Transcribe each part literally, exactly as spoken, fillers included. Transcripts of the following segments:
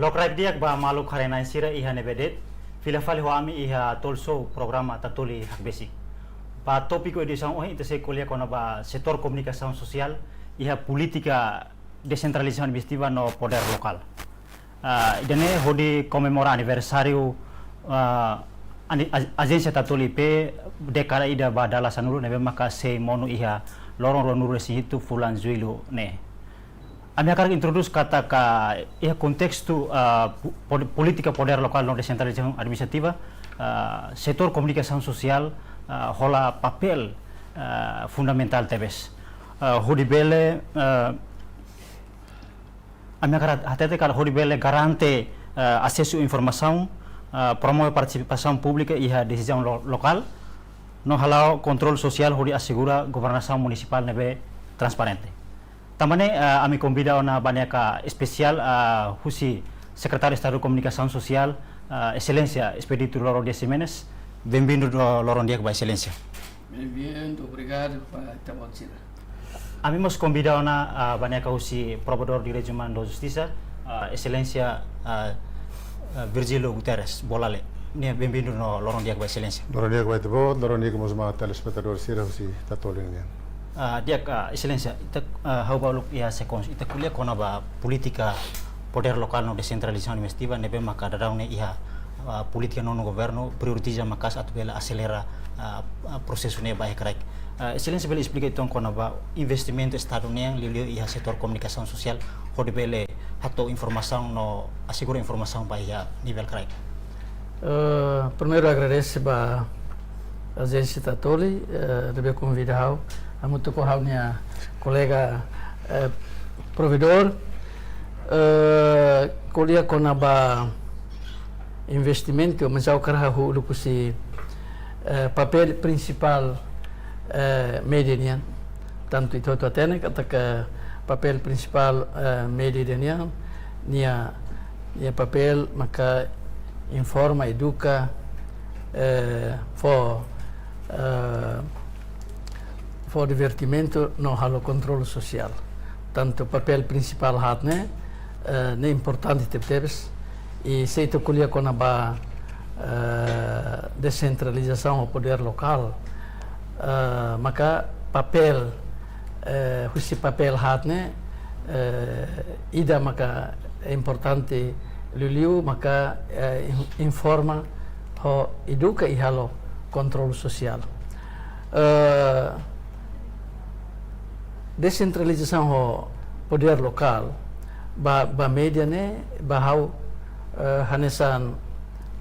Loron di'ak ba maluk haree-na'in sira iha ne'ebé de'it, fila fali ho ami iha Talk Show programa Tatoli Hakbesik. Ba tópiku edisaun ohin ita sei ko'alia kona-ba setór komunikasaun sosiál iha polítika desentralizasaun administrativa no podér lokál. Ah, ida-ne'e hodi komemora aniversáriu, ah, ani-, a-, Ajénsia Tatoli I P dékada ida ba dala sanulu ne'ebé maka sei monu iha loron ruanulu-resin-hitu fulan Jullu ne'e. Ami hakarak introdús katak iha kontestu, ah, po-, po-, polítika podér lokál no desentralizasaun administrativa, ah, setór komunikasaun sosiál, ah, hola papél, ah, fundamentál tebes. Ah, hodi bele, ah, ami hakarak hatete katak hodi bele garante, ah, asesu informasaun, ah, promove partisipasaun públika iha desizaun lo-, lokál, no hala'o kontrolu sosiál hodi asegura governasaun munisipál ne'ebé transparente. Tanba ne'e, ah, ami konvida ona bainaka espesiál, ah, husi Sekretáriu Estadu Komunikasaun Sosiál, ah, Exelénsia Expedito Loron Dias Ximenes. Benvindu, lo-, loron di'ak ba Exelénsia. Benvindu, obrigadu ba ita-boot sira. Ami mós konvida ona, ah, bainaka husi Provedór Direitus Umanus no Justisa, ah, Exelénsia, ah, ah, Virgílio Guterres Bolale. Nia benvindu no loron di'ak ba Exelénsia. Loron di'ak ba ita-boot, loron di'ak mós ba telespetadór sira husi Tatoli nian. Ah, di'ak, ah, Exelénsia, ita, ah, ha'u bá uluk iha sekons, ita ko'alia kona-ba polítika podér lokál no desentralizasaun administrativa ne'ebé maka daudaun ne'e iha, ah, polítika nonu governu prioritiza maka'as atu bele aselera, ah, ah, prosesu ne'e ba iha kraik. Ah, Exelénsia bele esplika uitoan kona-ba investimentu Estadu nian liuliu iha setór komunikasaun sosiál hodi bele hato'o informasaun no asegura informasaun ba iha nivel kraik. Eh, primeiru agradese ba Ajénsia Tatoli, eh, ne'ebé konvida ha'u, hamutuk ho ha'u-nia kolega, eh, Provedór, eh, ko'alia kona-ba investimentu, mas ha'u hakarak hahú uluk husi, eh, papél prinsipál, eh, média nian. Tantu ita hotu hatene katak papél prinsipál, eh, média nian, nia, nia papél maka informa, eduka, eh, fó, eh, fó divertimentu no halo kontrolu sosiál. Tantu papél prinsipál haat ne'e, eh, ne'e importante tebetebes. I se ita ko'alia kona-ba, eh, desentralizasaun ho podér lokál, eh, maka papél, eh, husi papél haat ne'e, eh, ida maka importante liuliu maka, eh, in-, informa ho eduka i halo kontrolu sosiál. Eh, desentralizasaun ho podér lokál, ba, ba média ne'e, ba ha'u, eh, hanesan,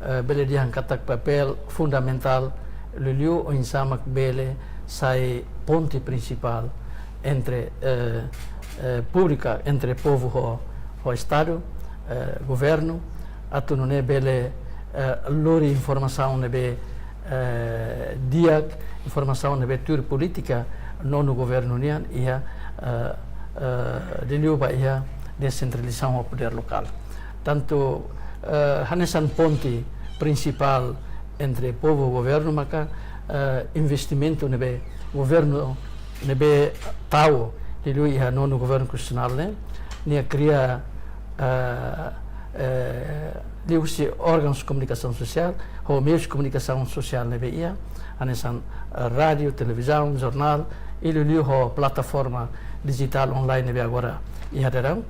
eh, bele dehan katak papél fundamentál liuliu oinsá mak bele sai ponte prinsipál entre, eh, eh, públika, entre povu ho, ho Estadu, eh, governu, atu nune'e bele, eh, lori informasaun ne'ebé, eh, di'ak, informasaun ne'ebé tuir polítika nonu governu nian iha, eh, eh, liuliu ba iha desentralizasaun ho podér lokál. Tantu, eh, hanesan ponte prinsipál entre povu ho governu maka, eh, investimentu ne'ebé governu ne'ebé tau liuliu iha nonu governu konstitusionál ne'e, nia kria, eh, eh, liuhusi órgaun komunikasaun sosiál, ho meius komunikasaun sosiál ne'ebé iha, hanesan, eh, rádiu, televizaun, jornál, i liuliu ho plataforma dijitál online ne'ebé agora iha daudaun.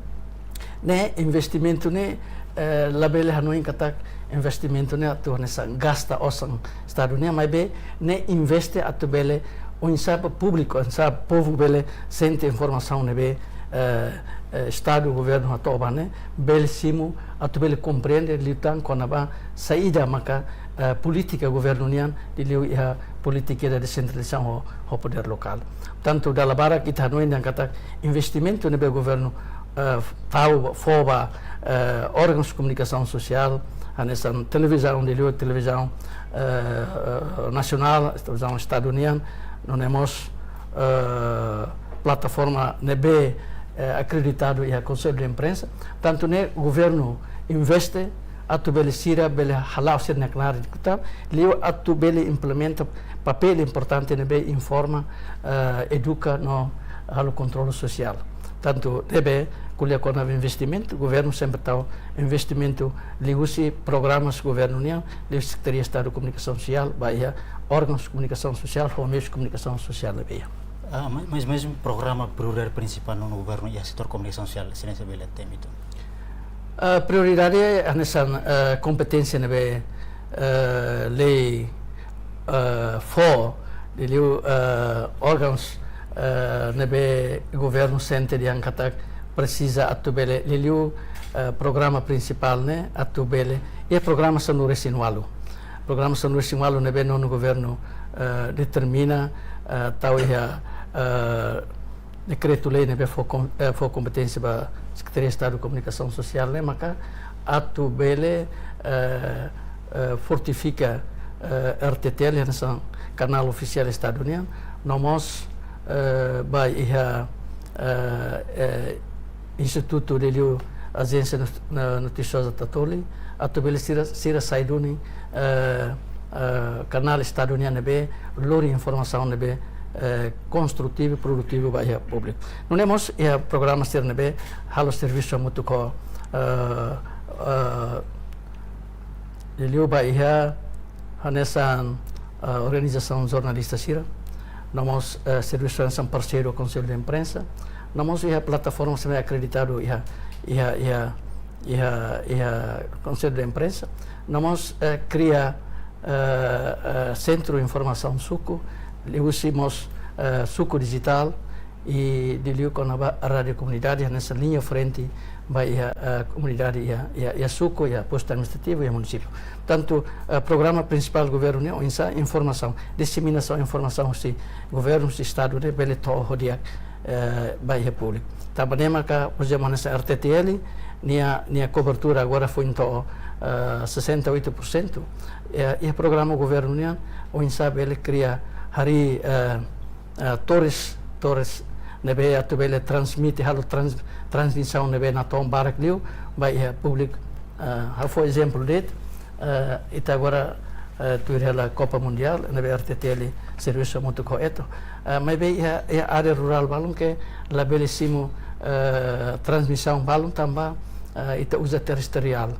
Ne'e investimentu ne'e, eh, labele hanoin katak investimentu ne'e atu hanesan gasta osan Estadu nian, maibé ne'e investe atu bele oinsá ba públiku, oinsá povu bele sente informasaun ne'ebé, eh, eh, Estadu, governu hato'o ba ne'e, bele simu atu bele komprende liután kona-ba saida maka, eh, polítika governu nian liuliu iha polítika ida desentralizasaun ho, ho podér lokál. Tantu dala barak ita hanoin dehan katak investimentu ne'ebé governu, eh, tau fó ba, eh, órgaun komunikasaun sosiál, hanesan televizaun, liuliu televizaun, eh, eh, nasionál, televizaun Estadu nian, nune'e mós, eh, plataforma ne'ebé, eh, akreditadu iha Konsellu de Imprensa. Tantu ne'e governu investe atu bele sira bele hala'o sira-nia knaar di kuta, liu atu bele implementa papél importante ne'ebé informa, eh, eduka no halo kontrolu sosiál. Tantu ne'ebé ko'alia kona-ba investimentu, governu sempre tau investimentu liuhusi programas governu nian, liuhusi Sekretaria Estadu Komunikasaun Sosiál, ba iha órgaun komunikasaun sosiál, ho meius komunikasaun sosiál ne'ebé iha. Ah, ma-, mas, mas programa prioridade prinsipál nonu governu iha setór komunikasaun sosiál, Exelénsia bele hateten uitoan? Ah, prioridade hanesan, ah, kompeténsia ne'ebé, ah, lei, ah, fó, liuliu, ah, órgauns, ah, ne'ebé governu sente dehan katak presiza atu bele, liuliu, ah, programa prinsipál ne'e atu bele, iha programa sanulu-resin-ualu. Programa sanulu-resin-ualu ne'ebé nonu governu, ah, determina, ah, tau iha, ah, dekretu-lei ne'ebé fó kom-, eh, fó kompeténsia ba Sekretaria Estadu Komunikasaun Sosiál ne'e, maka atu bele, eh, eh, fortifika, eh, R T T L hanesan kanál ofisiál Estadu nian, no mós, eh, ba iha, eh, eh, institutu liuliu Ajénsia Not-, na-, Notisioza Tatoli, atu bele sira, sira sai duni, eh, eh, kanál Estadu nian ne'ebé lori informasaun ne'ebé, eh, konstrutivu, produtivu ba iha públiku. Nune'e mós iha programa sira ne'ebé halo servisu hamutuk ho, eh, eh, liuliu ba iha hanesan, eh, organizasaun jornalista sira, no mós, eh, servisu hanesan parseiru Konsellu de Imprensa, no mós iha plataforma sira akreditadu iha, iha, iha, iha, iha Konsellu de Imprensa, no mós, eh, kria, eh, eh, sentru informasaun suku, liuhusi mós, eh, suku dijitál, i liuliu kona-ba rádiu komunidade, hanesan liña frente ba iha, eh, komunidade iha, iha, iha suku, iha postu administrativu, iha munisípiu. Tantu, eh, programa prinsipál governu ne'e oinsá informasaun, diseminasaun informasaun husi governu, husi Estadu ne'e bele to'o ho di'ak, eh, ba iha públiku. Tanba ne'e maka, por ezemplu, hanesan R T T L, nia, nia kobertura agora foin to'o, eh, sessenta e oito por cento. Eh, iha programa governu nian oinsá bele kria harii, eh, eh, torres, torres ne'ebé atu bele transmite, halo trans-, transmisaun ne'ebé natoon barak liu ba iha públiku. Eh, ha'u fó ezemplu de'it, eh, ita agora, eh, tuir hela Copa Mundial, ne'ebé R T T L servisu hamutuk ho ETO. Eh, maibé iha, iha área rurál balun ke labele simu, eh, transmisaun balun tanba, eh, ita uza terrestriál.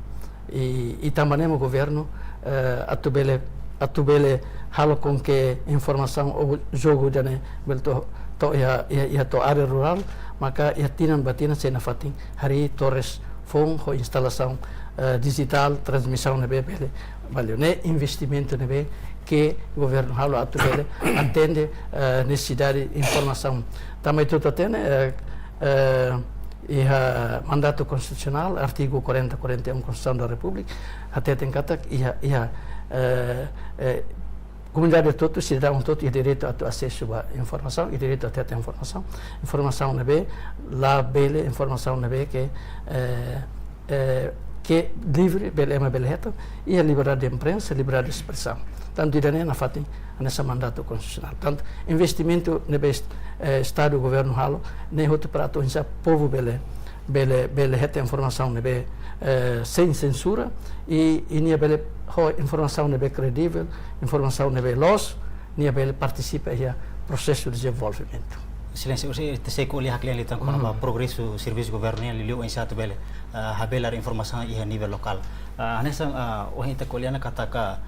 I, i tanba ne'e mós governu, eh, atu bele, atu bele halo com que informasaun ou jogu ida-ne'e bele to'o, to'o iha, iha, iha to'o área rurál, maka iha tinan ba tinan sei nafatin harii torres foun ho instalasaun, eh, dijitál, transmisaun ne'ebé bele, valeu, ne'e investimentu ne'ebé ke governu halo atu bele atende, eh, nesesidade informasaun. Tanba ita hotu hatene, eh, eh, iha mandatu konstitusionál, artigu quarenta, quarenta e um Konstituisaun da Repúblika, hateten katak iha, iha, eh, eh, komunidade hotu, sidadaun hotu iha direitu atu asesu ba informasaun, iha direitu atu hetan informasaun, informasaun ne'ebé labele, informasaun ne'ebé ke, eh, eh, ke livre, bele, ema bele hetan, iha liberdade de imprensa, liberdade de espresaun. Tantu ida-ne'e nafatin hanesan mandatu konstitusionál. Tantu investimentu ne'ebé est-, eh, Estadu, governu halo, ne'e hotu para atu oinsá povu bele, bele, bele hetan informasaun ne'ebé, eh, sein sensura, i, i nia bele ho informasaun ne'ebé kredivel, informasaun ne'ebé loos, nia bele partisipa iha prosesu dezenvolvimentu. Exelénsia, orsida ita sei ko'alia haklean liután kona-ba, mhm, progresu servisu governu nian, liuliu oinsá atu bele, ah, habelar informasaun iha nivel lokál. Ah, hanesan, ah, ohin ita ko'alia ona katak, ah,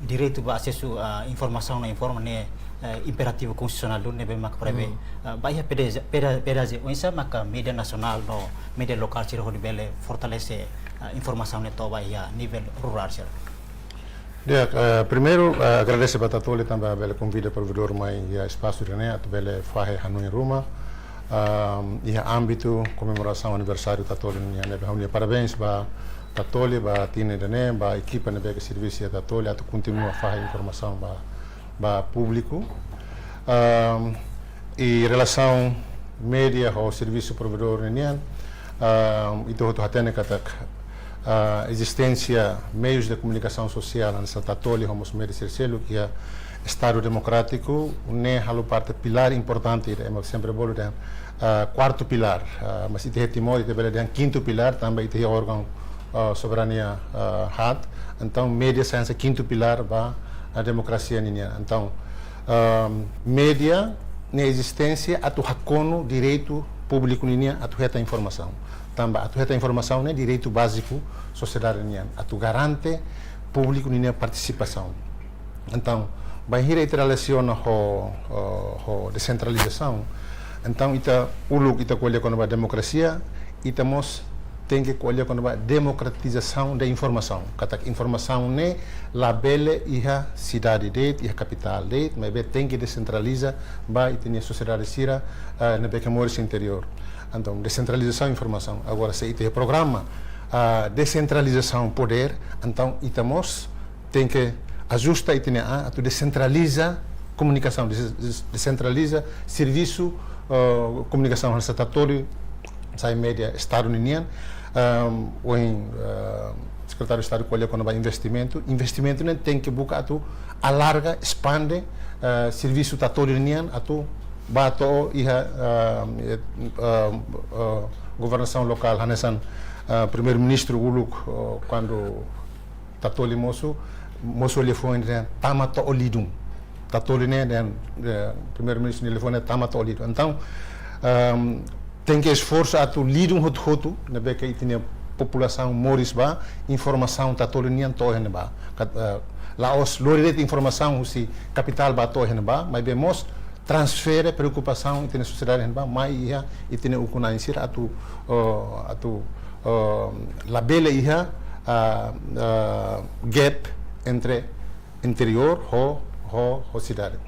direitu ba asesu, ah, informasaun no informa ne'e, eh, imperativu konstitusionál duni ne'ebé maka prevee. Hmm. Ah, ba iha PDG, PDG, PDG, oinsá maka média nasionál no média lokál sira hodi bele fortalese, ah, informasaun ne'e to'o ba iha nivel rurál sira? Di'ak, eh, primeiru, eh, agradese ba Tatoli tanba bele konvida provedór mai iha espasu ida-ne'e atu bele fahe hanoin ruma. Ahm, iha ámbitu komemorasaun aniversáriu Tatoli nian ne'ebé ha'u-nia parabéns ba Tatoli ba tinan ida-ne'e, ba ekipa ne'ebé ke servisu iha Tatoli atu kontinua fahe informasaun ba, ba públiku. Ahm, i relasaun média ho servisu provedór nian, ahm, ita hotu hatene katak, ah, ezisténsia meius de komunikasaun sosiál hanesan Tatoli ho mós média sira seluk iha Estadu demokrátiku ne'e halo parte pilár importante ida, ema sempre bolu dehan, ah, kuartu pilár, ah, mas ita iha Timor ita bele dehan kintu pilár, tanba ita iha órgaun, ah, soberania, ah, haat. Entaun média sai hanesan kintu pilár ba, ah, demokrasia ninian. Entaun, ah, média nia ezisténsia atu hakonu direitu públiku ninian atu hetan informasaun. Tanba atu hetan informasaun ne'e direitu báziku sosiedade nian, atu garante públiku ninia partisipasaun. Entaun, bainhira ita relasiona ho, ho, ho desentralizasaun, entaun ita uluk ita ko'alia kona-ba demokrasia, ita mós tenke ko'alia kona-ba demokratizasaun de informasaun. Katak informasaun ne'e labele iha sidade de'it, iha kapitál de'it, maibé tenke desentraliza ba ita-nia sosiedade sira, eh, ne'ebé ke moris interiór. Entaun, desentralizasaun informasaun. Agora, se ita iha programa, ah, desentralizasaun podér, entaun ita mós tenke ajusta ita-nia an atu desentraliza komunikasaun, des-, des-, desentraliza servisu, eh, komunikasaun hanesan Tatoli sai média Estadu ninian, ehm, ohin, eh, Sekretáriu Estadu ko'alia kona-ba investimentu, investimentu ne'e tenke buka atu alarga, espande, eh, servisu Tatoli nian atu ba to'o iha, ehm, eh, ehm, eh, governasaun lokál, hanesan, eh, Primeiru-Ministru uluk, eh, kuandu Tatoli mosu, mosu liafuan ne'e tama to'o lidun. Tatoli ne'e, eh, Primeiru-Ministru nia liafuan ne'e tama to'o lidun. Entaun, ehm, tenke esforsu atu lidun hotu-hotu, ne'ebé ke ita-nia populasaun moris ba, informasaun Tatoli nian to'o iha ne'ebá. Kat-, eh, la'ós lori de'it informasaun husi kapitál ba to'o iha ne'ebá, maibé mós transfere preokupasaun ita-nia sosiedade iha ne'ebá, mai iha ita-nia ukun-na'in sira atu, eh, atu, eh, labele iha, ah, ah, gap entre interiór ho, ho, ho sidade.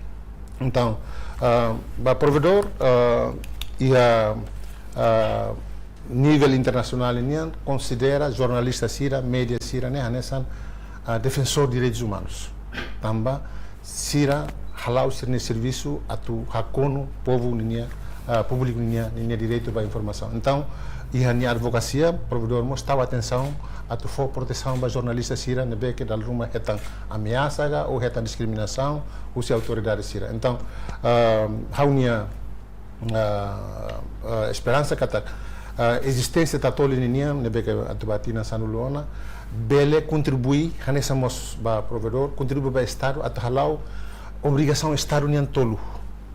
Entaun, ah, ba provedór, ah, iha, ah, nivel internasionál nian konsidera jornalista sira, média sira ne'e hanesan, ah, defensór direitus umanus. Tanba sira hala'o sira-nia servisu atu hakonu povu ninia, ah, públiku ninia, ninia direitu ba informasaun. Entaun, iha nia advokasia, provedór mós tau atensaun atu fó protesaun ba jornalista sira ne'ebé ke dala ruma hetan ameasa ka ou hetan diskriminasaun husi autoridade sira. Entaun, ah, ha'u-nia, ah, ah, esperansa katak, ah, ezisténsia Tatoli ninian, ne'ebé ke atu ba tinan sanulu ona, bele kontribui, hanesan mós ba provedór, kontribui ba Estadu, atu hala'o obrigasaun Estadu nian tolu,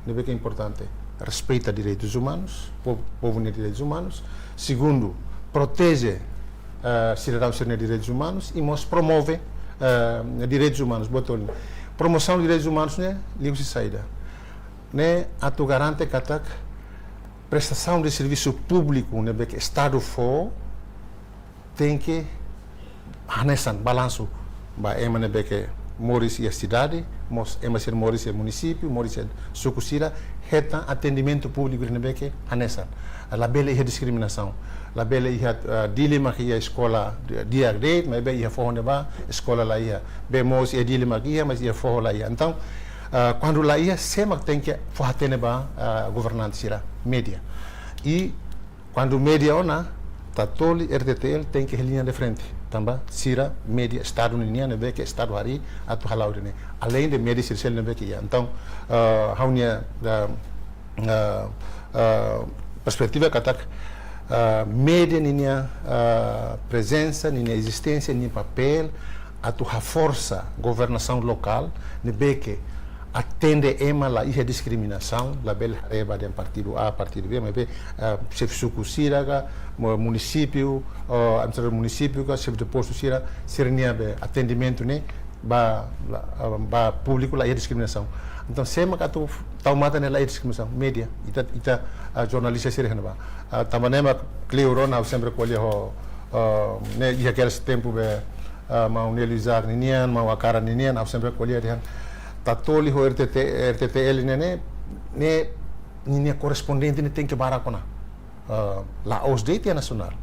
ne'ebé ke importante. Respeita direitus umanus, po-, povu nia direitus umanus. Segundu, proteje, eh, sidadaun sira-nia direitus umanus, i mós promove, eh, direitus umanus, buat tolu. Promosaun direitus umanus ne'e liuhusi saida? Ne'e atu garante katak prestasaun de servisu públiku ne'ebé ke Estadu fó tenke hanesan, balansu ba ema ne'ebé ke moris iha sidade, mós ema sira moris iha munisípiu, moris iha suku sira, hetan atendimentu públiku ne'ebé ke hanesan. Labele iha diskriminasaun. Labele iha, ah, Dili mak iha eskola di-, di'ak de'it, maibé iha foho ne'ebá eskola la iha. Bee Moos iha Dili mak iha, mas iha foho la iha. Entaun, ah, kuandu la iha, sé mak tenke fó hatene ba, ah, governante sira? Média. I kuandu média ona, Tatoli, R T T L tenke iha liña de frente. Tanba sira média Estadu ninian ne'ebé ke Estadu harii atu hala'o ida-ne'e. Aleinde média sira seluk ne'ebé ke iha. Entaun, ah, ha'u-nia, ah, ah, ah, perspetiva katak, ah, média ninia, ah, prezensa, ninia ezisténsia, ninia papél atu haforsa governasaun lokál ne'ebé ke atende ema la iha diskriminasaun, labele haree ba dehan partidu A, partidu B, maibé, ah, xefe suku sira ka, mu-, munisípiu, ah, administradór munisípiu ka, xefe de postu sira, sira-nia be atendimentu ne'e ba, la, ah, ba públiku la iha diskriminasaun. Entaun, sé mak atu tau matan ne'e la iha diskriminasaun? Média, ita, ita, ah, jornalista sira iha ne'ebá. Ah, tanba ne'e mak kleur ona, ha'u sempre ko'alia ho, ah, ne'e iha kedas tempu be, ah, maun Nelio Isaac ninian, maun Akara ninian, ha'u sempre ko'alia dehan Tatoli ho R T T, R T T L ne'e, ne'e, ne'e, ninia korrespondente ne'e tenke barak ona. Ah, la'ós de'it iha nasionál.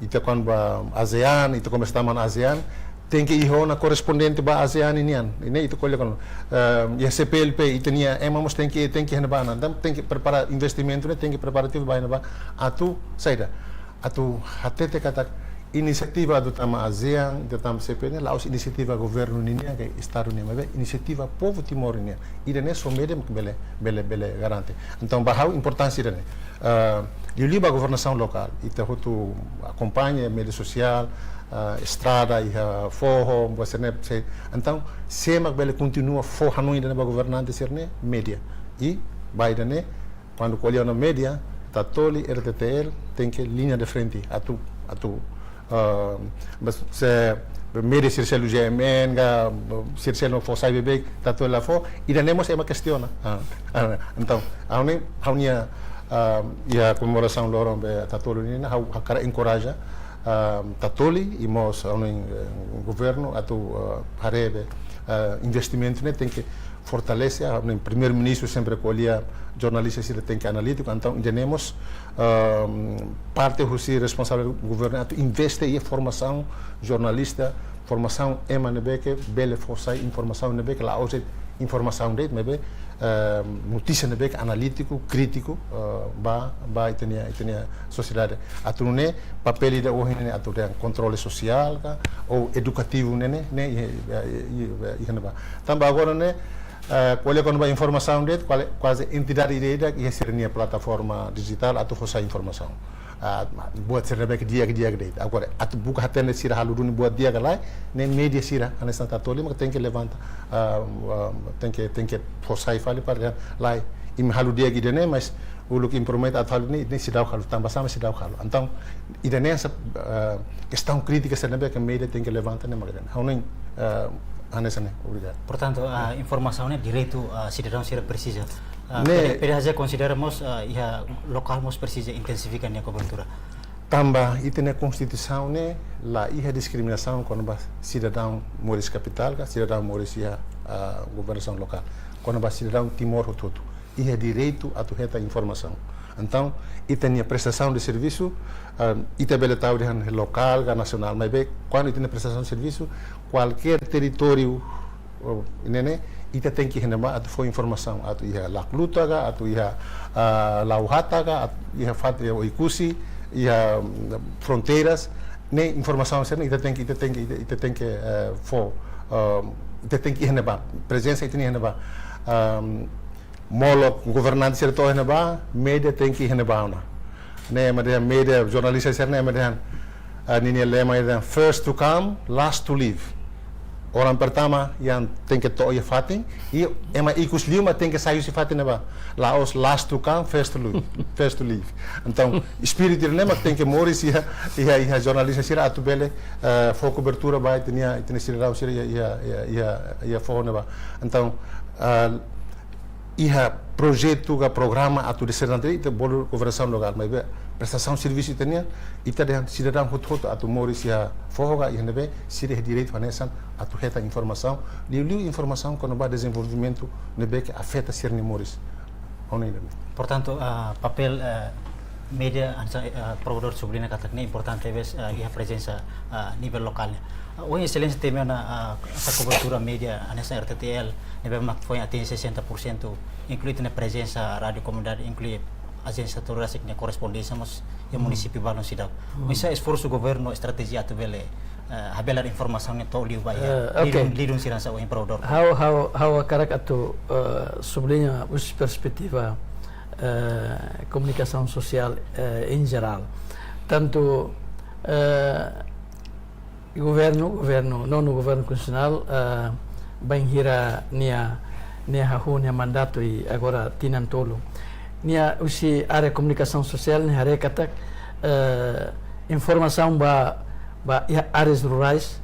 Ita kuandu ba ASEAN, ita komesa tama iha ASEAN, tenke iha ona korrespondente ba ASEAN nian. Ne'e ita ko'alia kona-ba, eh, iha C P L P, ita-nia ema mós tenke, tenke iha ne'ebá ona. Entaun tenke prepara investimentu ne'e, tenke preparativu ba iha ne'ebá. Atu saida? Atu hatete katak inisiativa atu tama ASEAN, atu tama C P L P ne'e, la'ós inisiativa governu ninian ka Estadu nian, maibé inisiativa povu Timor nian. Ida-ne'e só média mak bele, bele, bele garante. Entaun, ba ha'u importánsia ida-ne'e. Ah, liuliu ba governasaun lokál, ita hotu akompaña média sosiál, ah, estrada iha foho, buat sira-ne'e, se, entaun, sé mak bele kontinua fó hanoin ida-ne'e ba governante sira-ne'e? Média. I ba ida-ne'e, kuandu ko'alia ona média, Tatoli, R T T L tenke liña de frente atu, atu, ah, mas se média sira seluk G M N ka sira seluk fó sai beibeik, Tatoli la fó, ida-ne'e mós ema kestiona. Ah, ah, entaun, ha'u-nia, ha'u-nia, ah, iha komemorasaun loron be Tatoli nian, ha'u hakarak enkoraja, ah, Tatoli i mós ha'u-nia, eh, governu atu, ah, haree be, ah, investimentu ne'e tenke fortalese, ah, ha'u-nia Primeiru-Ministru sempre ko'alia jornalista sira tenke analítiku, entaun ida-ne'e mós, ah, parte husi responsavel governu atu investe iha formasaun jornalista, formasaun ema ne'ebé ke bele fó sai informasaun ne'ebé ke la'ós de'it informasaun de'it, maibé, eh, notísia ne'ebé ke analítiku, krítiku, eh, ba, ba ita-nia, ita-nia sosiedade. Atu nune'e papél ida ohin ne'e atu dehan kontrole sosiál ka, ou edukativu ne'e, ne'e, ne'e, iha, iha, iha, iha ne'ebá. Tanba agora ne'e, eh, ko'alia kona-ba informasaun de'it, kual-, kuaze entidade ida-idak iha sira-nia plataforma dijitál atu fó sai informasaun. Ah, buat sira ne'ebé ke di'ak, di'ak de'it. Agora, atu buka hatene sira halo duni buat di'ak ka lae, ne'e média sira, hanesan Tatoli, mak tenke levanta, ah, ah, tenke, tenke fó sai fali para lae, imi halo di'ak ida-ne'e, mas uluk imi promete atu halo ne'e, ne'e seidauk halo, tanba sá mak seidauk halo. Entaun, ida-ne'e hanesan, ah, kestaun krítika sira ne'ebé ke média tenke levanta ne'e mak ida-ne'e. Ha'u-nia, ah, hanesan ne'e, obrigadu. Portantu, ah, informasaun ne'e direitu, ah, sidadaun sira presiza. Ah, ne'e pede, pede ha'u konsidera mós, ah, iha lokál mós presiza intensifika nia kobertura. Tanba ita-nia Konstituisaun ne'e la iha diskriminasaun kona-ba sidadaun moris kapitál ka sidadaun moris iha, ah, governasaun lokál. Kona-ba sidadaun Timor hotu-hotu iha direitu atu hetan informasaun. Entaun, ita-nia prestasaun de servisu, ah, ita bele tau dehan lokál ka nasionál, maibé kuandu ita-nia prestasaun de servisu, kualkér territóriu, oh, ne'e ne'e, ita tenke iha ne'ebá atu fó informasaun, atu iha lakluta ka, atu iha, ah, la'o-hata ka, atu iha fatin Oekusi, iha, mm, fronteiras, ne'e informasaun sira-ne'e ita tenke, ita tenke, ita, ita tenke, eh, fó, ah, ita tenke iha ne'ebá, prezensa ita-nia iha ne'ebá. Ahm, molok governante sira to'o iha ne'ebá, média tenke iha ne'ebá ona. Ne'e mak dehan média, jornalista sira-ne'e mak dehan, ah, ninia lema ida dehan first to come, last to leave. Orang pertama yang tenke to'o iha fatin, i ema ikus liu mak tenke sai husi fatin ne'ebá. La'ós last to come, first to leave, first to leave. Entaun, espíritu ne'e mak tenke moris iha, iha, iha jornalista sira atu bele, eh, fó kobertura ba ita-nia, ita-nia sidadaun sira iha, iha, iha, iha, iha foho ne'ebá. Entaun, ah, iha projetu ka programa atu desentraliza ita bolu governasaun lokál, maibé prestasaun servisu ita-nian, ita dehan sidadaun hotu-hotu atu moris iha foho ka iha ne'ebé, sira iha direitu hanesan atu hetan informasaun, liuliu informasaun kona-ba dezenvolvimentu ne'ebé ke afeta sira-nia moris. Ha'u-nia ida-ne'e. Portantu, ah, papél, ah, média, hanesan, eh, provokadór subliña katak ne'e importante tebes, eh, iha prezensa, eh, nivel lokál nian. Eh, ohin Exelénsia temi ona, eh, hanesan kobertura média, hanesan R T T L, ne'ebé mak foin atinje sesenta por sentu, inklui ita-nia prezensa rádiu komunidade, inklui ajénsia turistika nia korrespondénsia mós iha munisípiu balun seidauk. Oinsá esforsu governu estratéjia atu bele, eh, habelar informasaun ne'e to'o liu ba iha, eh, ok, lidun, lidun sira hanesan ohin provokadór. Ha'u, ha'u, ha'u hakarak atu, eh, subliña husi perspetiva, eh, komunikasaun sosiál, eh, em geral. Tantu, eh, governu, governu, nonu governu konstitusionál, eh, bainhira nia, nia hahú nia mandatu i agora tinan tolu. Nia husi área komunikasaun sosiál nia haree katak, eh, informasaun ba, ba iha áreas rurais,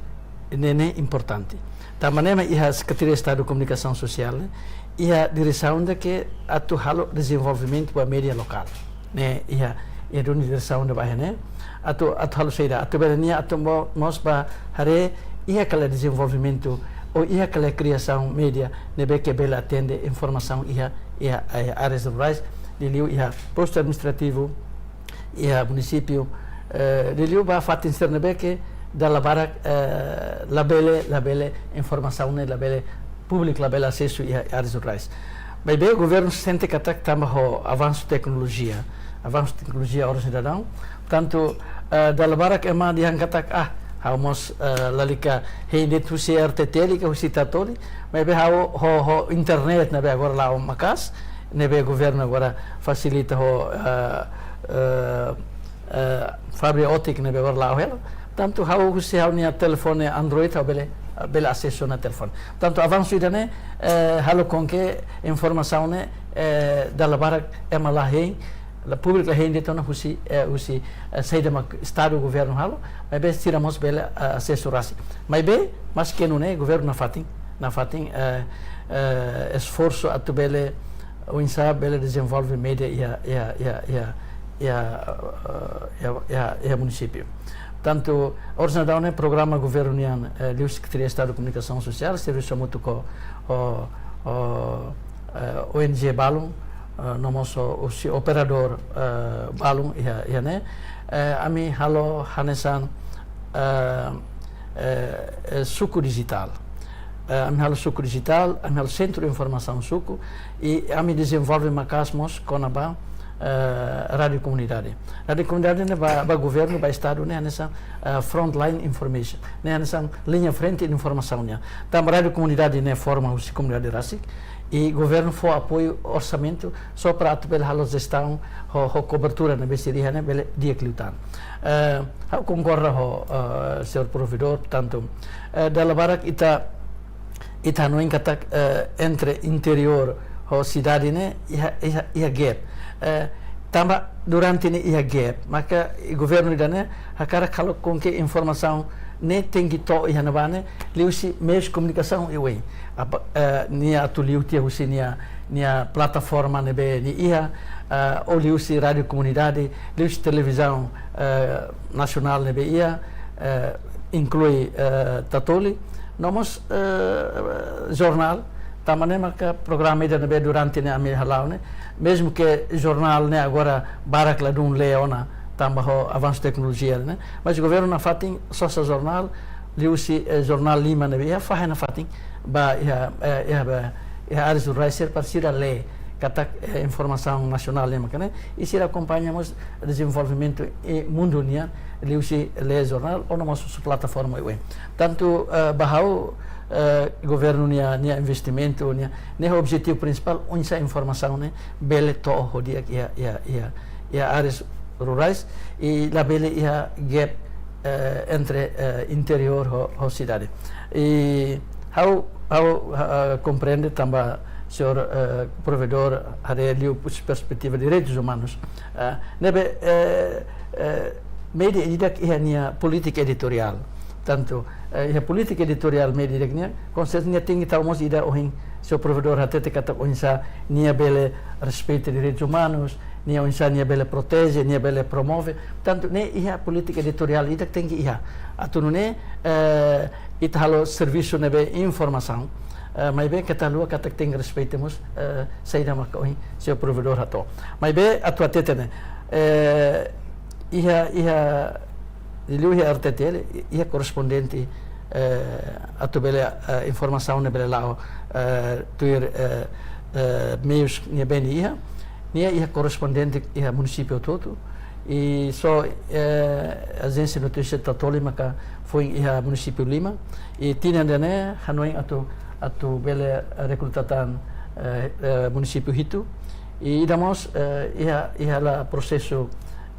ne'e ne'e importante. Tanba ne'e mak iha Sekretaria Estadu Komunikasaun Sosiál, ne'e iha diresaun ida ke atu halo dezenvolvimentu ba média lokál. Ne'e iha, iha duni diresaun ida ba iha ne'e. Atu, atu halo saida, atu bele nia atu mo-, mós ba haree iha ka lae dezenvolvimentu, ou iha ka lae kriasaun média, ne'ebé ke bele atende informasaun iha, iha, iha áreas rurais, liuliu iha postu administrativu, iha munisípiu, eh, liuliu ba fatin sira ne'ebé ke dala barak, eh, labele, labele informasaun ne'e labele públiku labele asesu iha áreas rurais. Maibé governu sente katak tanba ho avansu teknolojia, avansu teknolojia oras ne'e daudaun, tantu, eh, dala barak ema dehan katak, ah, ha'u mós, eh, lalika hein de'it husi R T T L ka husi Tatoli, maibé ha'u ho, ho internet ne'ebé agora la'o maka'as, ne'ebé governu agora fasilita ho, eh, eh, eh, fibra ótika ne'ebé agora la'o hela. Tantu ha'u husi ha'u-nia telefone Android ha'u bele, bele asesu ona telefone. Tantu avansu ida-ne'e, eh, halo com que informasaun ne'e, eh, dala barak ema la hein, la públiku la hein de'it ona husi, eh, husi, eh, saida mak Estadu, governu halo, maibé sira mós bele, eh, asesu rasik. Maibé, maske nune'e, governu nafatin, nafatin, eh, eh, esforsu atu bele, oinsá bele dezenvolve média iha, iha, iha, iha, iha, eh, iha, iha, iha munisípiu. Tantu orsida daudaun ne'e programa governu nian, eh, liuhusi Sekretaria Estadu Komunikasaun Sosiál, servisu hamutuk ho, ho, ho, eh, O N G balun, eh, no mós husi operadór, eh, balun iha, iha ne'e. Eh, ami halo hanesan, eh, eh, eh, suku dijitál. Eh, ami halo suku dijitál, ami halo sentru informasaun suku, i ami dezenvolve maka'as mós kona-ba, eh, rádiu komunidade. Rádiu komunidade ne'e ba, ba governu, ba Estadu ne'e hanesan, eh, frontline information. Ne'e hanesan liña frente informasaun nian. Tanba rádiu komunidade ne'e forma husi komunidade rasik, i governu fó apoiu orsamentu só para atu bele halo jestaun ho, ho kobertura ne'ebé sira iha ne'e bele di'ak liután. Eh, ha'u konkorda ho, eh, señór provedór, portantu, eh, dala barak ita, ita hanoin katak, eh, entre interiór ho sidade ne'e iha, iha, iha gap. Eh, tanba durante ne'e iha gap, maka governu ida-ne'e hakarak halo konke informasaun ne'e tenke to'o iha ne'ebá ne'e liuhusi meius komunikasaun oioin. Apa, eh, nia atu liu tiha husi nia, nia plataforma ne'ebé nia iha, eh, ou liuhusi rádiu komunidade, liuhusi televizaun, eh, nasionál ne'ebé iha, eh, inklui, eh, Tatoli, no mós, eh, jornál, tanba ne'e maka programa ida ne'ebé durante ne'e ami hala'o ne'e, mezmu ke jornál ne'e agora barak ladún lee ona, tanba ho avansu teknolojia ne'e, mas governu nafatin sosa jornál, liuhusi, eh, jornál lima ne'ebé iha, fahe nafatin ba iha, eh, iha ba iha áreas rurais sira para sira lee katak, eh, informasaun nasionál ne'e mak ne'e, i sira akompaña mós dezenvolvimentu iha mundu nian, liuhusi lee jornál ou no mós husi plataforma oioin. Tantu, eh, ba ha'u, eh, governu nia, nia investimentu, nia, nia objetivu prinsipál, oinsá informasaun ne'e bele to'o ho di'ak iha, iha, iha, iha áreas rurais, i labele iha gap, eh, entre, eh, interiór ho, ho sidade. I ha'u, ha'u, eh, komprende tanba señór, eh, provedór haree liu husi perspetiva direitus umanus. Eh, ne'ebé, eh, eh, média ida-idak iha nia polítika editoriál. Tantu, eh, iha polítika editoriál média ida-idak nian, konserteza nia tenke tau mós ida ohin señór provedór hatete katak oinsá nia bele respeita direitus umanus, nia oinsá nia bele proteje, nia bele promove. Tantu ne'e iha polítika editoriál ida tenke iha. Atu nune'e, eh, ita halo servisu ne'ebé informasaun, eh, maibé keta haluha katak tenke respeita mós, eh, saida maka ohin señór provedór hato'o. Maibé atu hatete ne'e, eh, iha, iha, liuliu iha R T T L, iha korrespondente, eh, atu bele, eh, informasaun ne'e bele la'o, eh, tuir, eh, eh, meius ne'ebé nia iha. Nia iha korrespondente iha munisípiu hotu-hotu. I só, eh, ajénsia notísia Tatoli maka foin iha munisípiu lima. I tinan ida-ne'e hanoin atu, atu bele rekruta tan, eh, eh, munisípiu hitu. I ida mós, eh, iha, iha hela prosesu,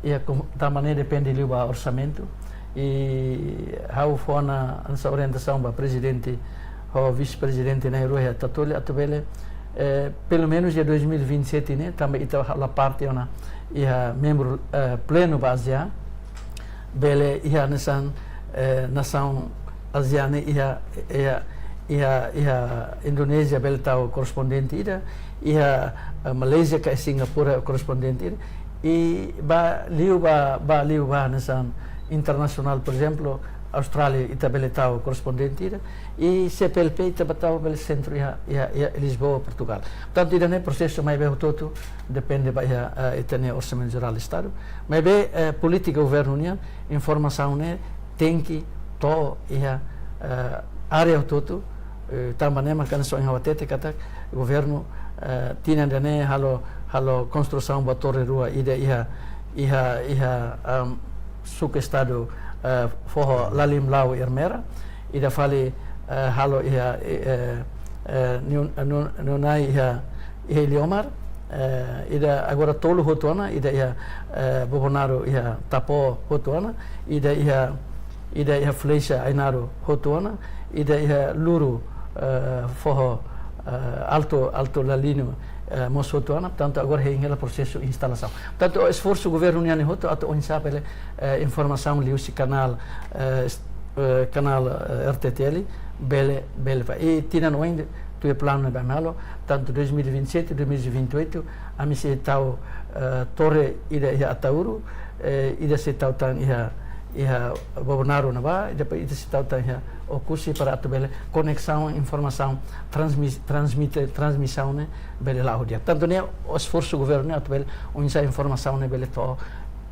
iha kom-, tanba ne'e depende liu ba orsamentu. I ha'u fó ona hanesan orientasaun ba prezidente ho vise-prezidente na'in-rua iha Tatoli atu bele, eh, pelumenus iha dois mil e vinte e sete ne'e, tanba ita halo parte ona iha membru, eh, plenu ba ASEAN, bele iha hanesan, eh, nasaun ASEAN ne'e iha, iha, iha, iha Indonézia bele tau korrespondente ida, iha, eh, Malázia ka Singapura korrespondente ida, i ba liu ba, ba liu ba hanesan internasionál, por ezemplu, Austrália ita bele tau korrespondente ida, i C P L P ita bele tau bele sentru iha, iha, iha Lisboa, Portugal. Portantu, ida-ne'e prosesu maibé hotu-hotu depende ba iha, eh, ita-nia orsamentu jerál Estadu. Maibé, eh, polítika governu nian, informasaun ne'e tenke to'o iha, eh, área hotu-hotu, eh, tanba ne'e maka hanesan ohin ha'u hatete katak governu, eh, tinan ida-ne'e halo, halo konstrusaun ba torre rua ida iha, iha, iha, am, suku Estadu, eh, foho Lalime Lau Ermera, ida fali, eh, halo iha, eh, eh, Niu-, Niu-, Niunay iha, iha Iliomar, eh, ida agora tolu hotu ona, ida iha, eh, Bobonaro iha Tapó hotu ona, ida iha, ida iha Flecha Ainaro hotu ona, ida iha Luru, eh, foho, eh, Alto, Alto Lalime, eh, mós hotu ona, portantu agora hein hela prosesu instalasaun. Portantu esforsu governu nian hotu atu oinsá bele, eh, informasaun liuhusi kanál, eh, s-, eh, kanál, eh, R T T L bele, bele ba. I tinan oin tuir planu ne'ebé ami halo, tantu dois mil e vinte e sete, dois mil e vinte e oito, ami sei tau, eh, torre ida iha Ataúru, eh, ida sei tau tan iha, iha Bobonaro ne'ebá, i depois ida sei tau tan iha Oekusi para atu bele koneksaun, informasaun, transmis-, transmite, transmisaun ne'e bele la'o di'ak. Tantu ne'e esforsu governu ne'e atu bele oinsá informasaun ne'e bele to'o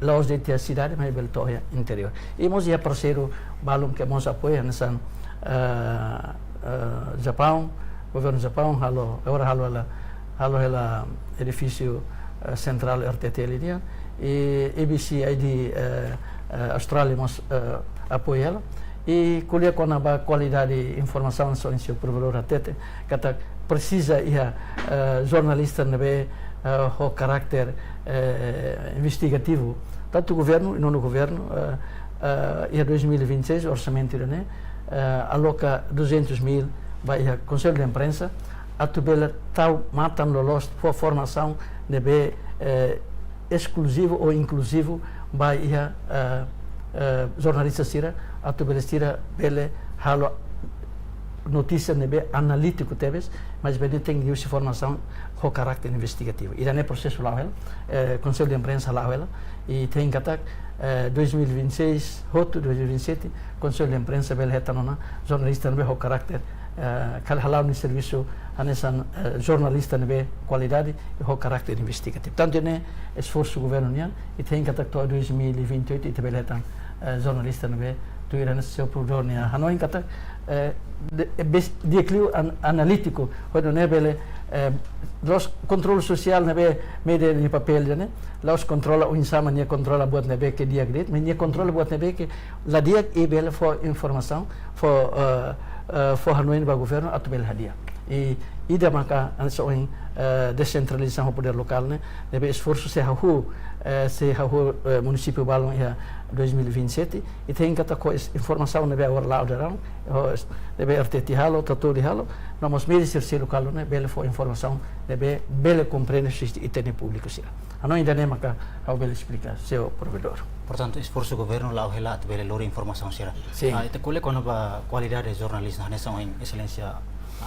la'ós de'it iha sidade, mas bele to'o iha interiór. I mós iha parseiru balun ke mós apoia, hanesan, eh, eh, Japaun, governu Japaun halo, agora halo hela, halo hela edifísiu, eh, sentrál R T T L nian, i A B C I D, eh, eh, Austrália mós, eh, apoia hela. I ko'alia kona-ba kualidade informasaun, hanesan señór provedór hatete, katak presiza iha, eh, jornalista ne'ebé, eh, ho karáter, eh, investigativu. Tantu governu, i nonu governu, eh, eh, iha dois mil e vinte e seis, orsamentu ida-ne'e, eh, aloka duzentos mil ba iha Konsellu de Imprensa, atu bele tau matan loloos fó formasaun ne'ebé, eh, eskluzivu ou inkluzivu ba iha, eh, eh, jornalista sira, atu bele sira bele halo notísia ne'ebé analítiku tebes, mas bele tenke husi formasaun ho karáter investigativu. Ida-ne'e prosesu la'o hela, eh, Konsellu de Imprensa la'o hela, i tenke katak, eh, dois mil e vinte e seis, hotu dois mil e vinte e sete, Konsellu de Imprensa bele hetan ona jornalista ne'ebé ho karáter, eh, kala hala'o nia servisu hanesan, eh, jornalista ne'ebé kualidade i ho karáter investigativu. Tantu ne'e esforsu governu nian, i tenke katak to'o dois mil e vinte e oito ita bele hetan, eh, jornalista ne'ebé tuir hanesan señór provedór nia hanoin katak, eh, de, eh, bes-, di'ak liu an-, analítiku, hodi nune'e bele, eh, la'ós kontrolu sosiál ne'ebé média nia papél ida-ne'e, la'ós kontrola oinsá mak nia kontrola buat ne'ebé ke di'ak de'it, mas nia kontrola buat ne'ebé ke la di'ak i bele fó informasaun, fó, eh, eh, fó hanoin ba governu atu bele hadi'a. I ida maka hanesan ohin, eh, desentralizasaun podér lokál ne'e, ne'ebé esforsu sei hahú, eh, sei hahú, eh, munisípiu balun iha dois mil e vinte e sete, i tenke katak ho es-, informasaun ne'ebé agora la'o daudaun, ho es-, ne'ebé R T T halo, Tatoli halo, no mós média sira seluk halo ne'e bele fó informasaun ne'ebé bele komprende husi ita-nia públiku sira. Hanoin ida-ne'e maka ha'u bele esplika, señór provedór. Portantu, esforsu governu la'o hela atu bele lori informasaun sira. Sin. Ah, ita ko'alia kona-ba kualidade jornalista, hanesan ohin Exelénsia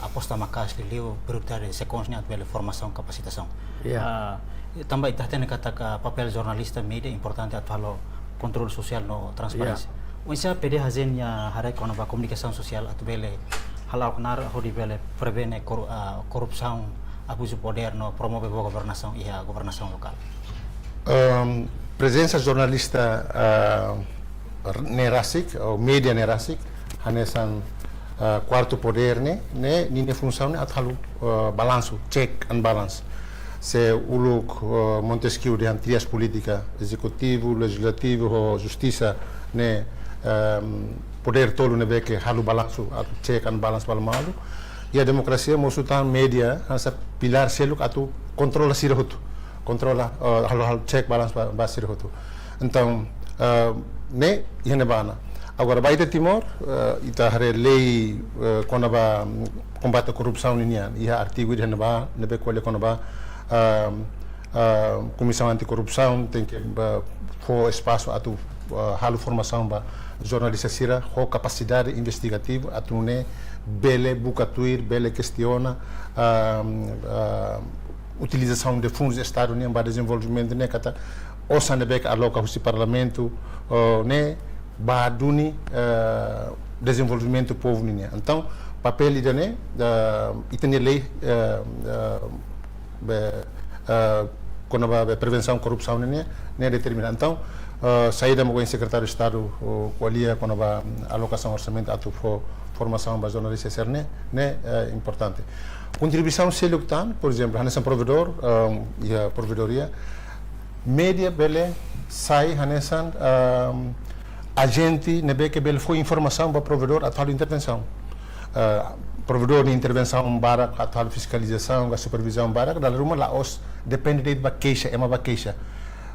aposta maka'as liuliu prioridade SEKONS nian atu bele formasaun kapasitasaun. Ya. Ah, tanba ita hatene katak papél jornalista média importante atu halo kontrolu sosiál no transparénsia. Ya. Oinsá P D H J nia haree kona-ba komunikasaun sosiál atu bele hala'o knaar hodi bele prevene koru-, ah, korrupsaun, abuzu podér no promove boa governasaun iha governasaun lokál. Ehm, prezensa jornalista, ah, ne'e rasik, ou média ne'e rasik, hanesan, ah, kuartu podér ne'e, ne'e, ninia funsaun ne'e atu halo, ah, balansu, check and balance. Se uluk, ah, Montesquieu dehan trias polítika, ezekutivu, lejizlativu, ho justisa, ne'e, ehm, podér tolu ne'ebé ke halo balansu, atu check and balance ba malu. Iha demokrasia mosu tan média hanesan pilár seluk atu kontrola sira hotu. Kontrola, eh, halo, halo check balance ba, ba sira hotu. Entaun, eh, ne'e, iha ne'ebá ona. Agora, ba ita Timor, eh, ita haree lei, eh, kona-ba, mm, kombate korrupsaun ninian, iha artigu ida iha ne'ebá, ne'ebé ko'alia kona-ba, ah, ah, Komisaun Anti-Korrupsaun tenke ba fó espasu atu, ah, halo formasaun ba jornalista sira ho kapasidade investigativu atu nune'e bele buka tuir, bele kestiona, ah, ah, utilizasaun de fundus Estadu nian ba dezenvolvimentu ne'e katak osan ne'ebé ke aloka husi Parlamentu, oh, ne'e ba duni, ah, dezenvolvimentu povu ninian. Entaun, papél ida-ne'e, ah, ita-nia lei, ah, ah, be, eh, kona-ba be prevensaun korrupsaun ne'e, ne'e determina. Entaun, eh, saida mak ohin Sekretáriu Estadu, oh, ko'alia kona-ba, mm, alokasaun orsamentu atu fó formasaun ba jornalista sira-ne'e, ne'e, eh, importante. Kontribuisaun seluk tan, por ezemplu, hanesan provedór, ehm, iha provedoria, média bele sai hanesan, ehm, ajente ne'ebé ke bele fó informasaun ba provedór atu halo intervensaun. Eh, provedór nia intervensaun barak atu halo fiskalizasaun, ka supervizaun barak, dala ruma la'ós depende de'it ba keixa, ema ba keixa.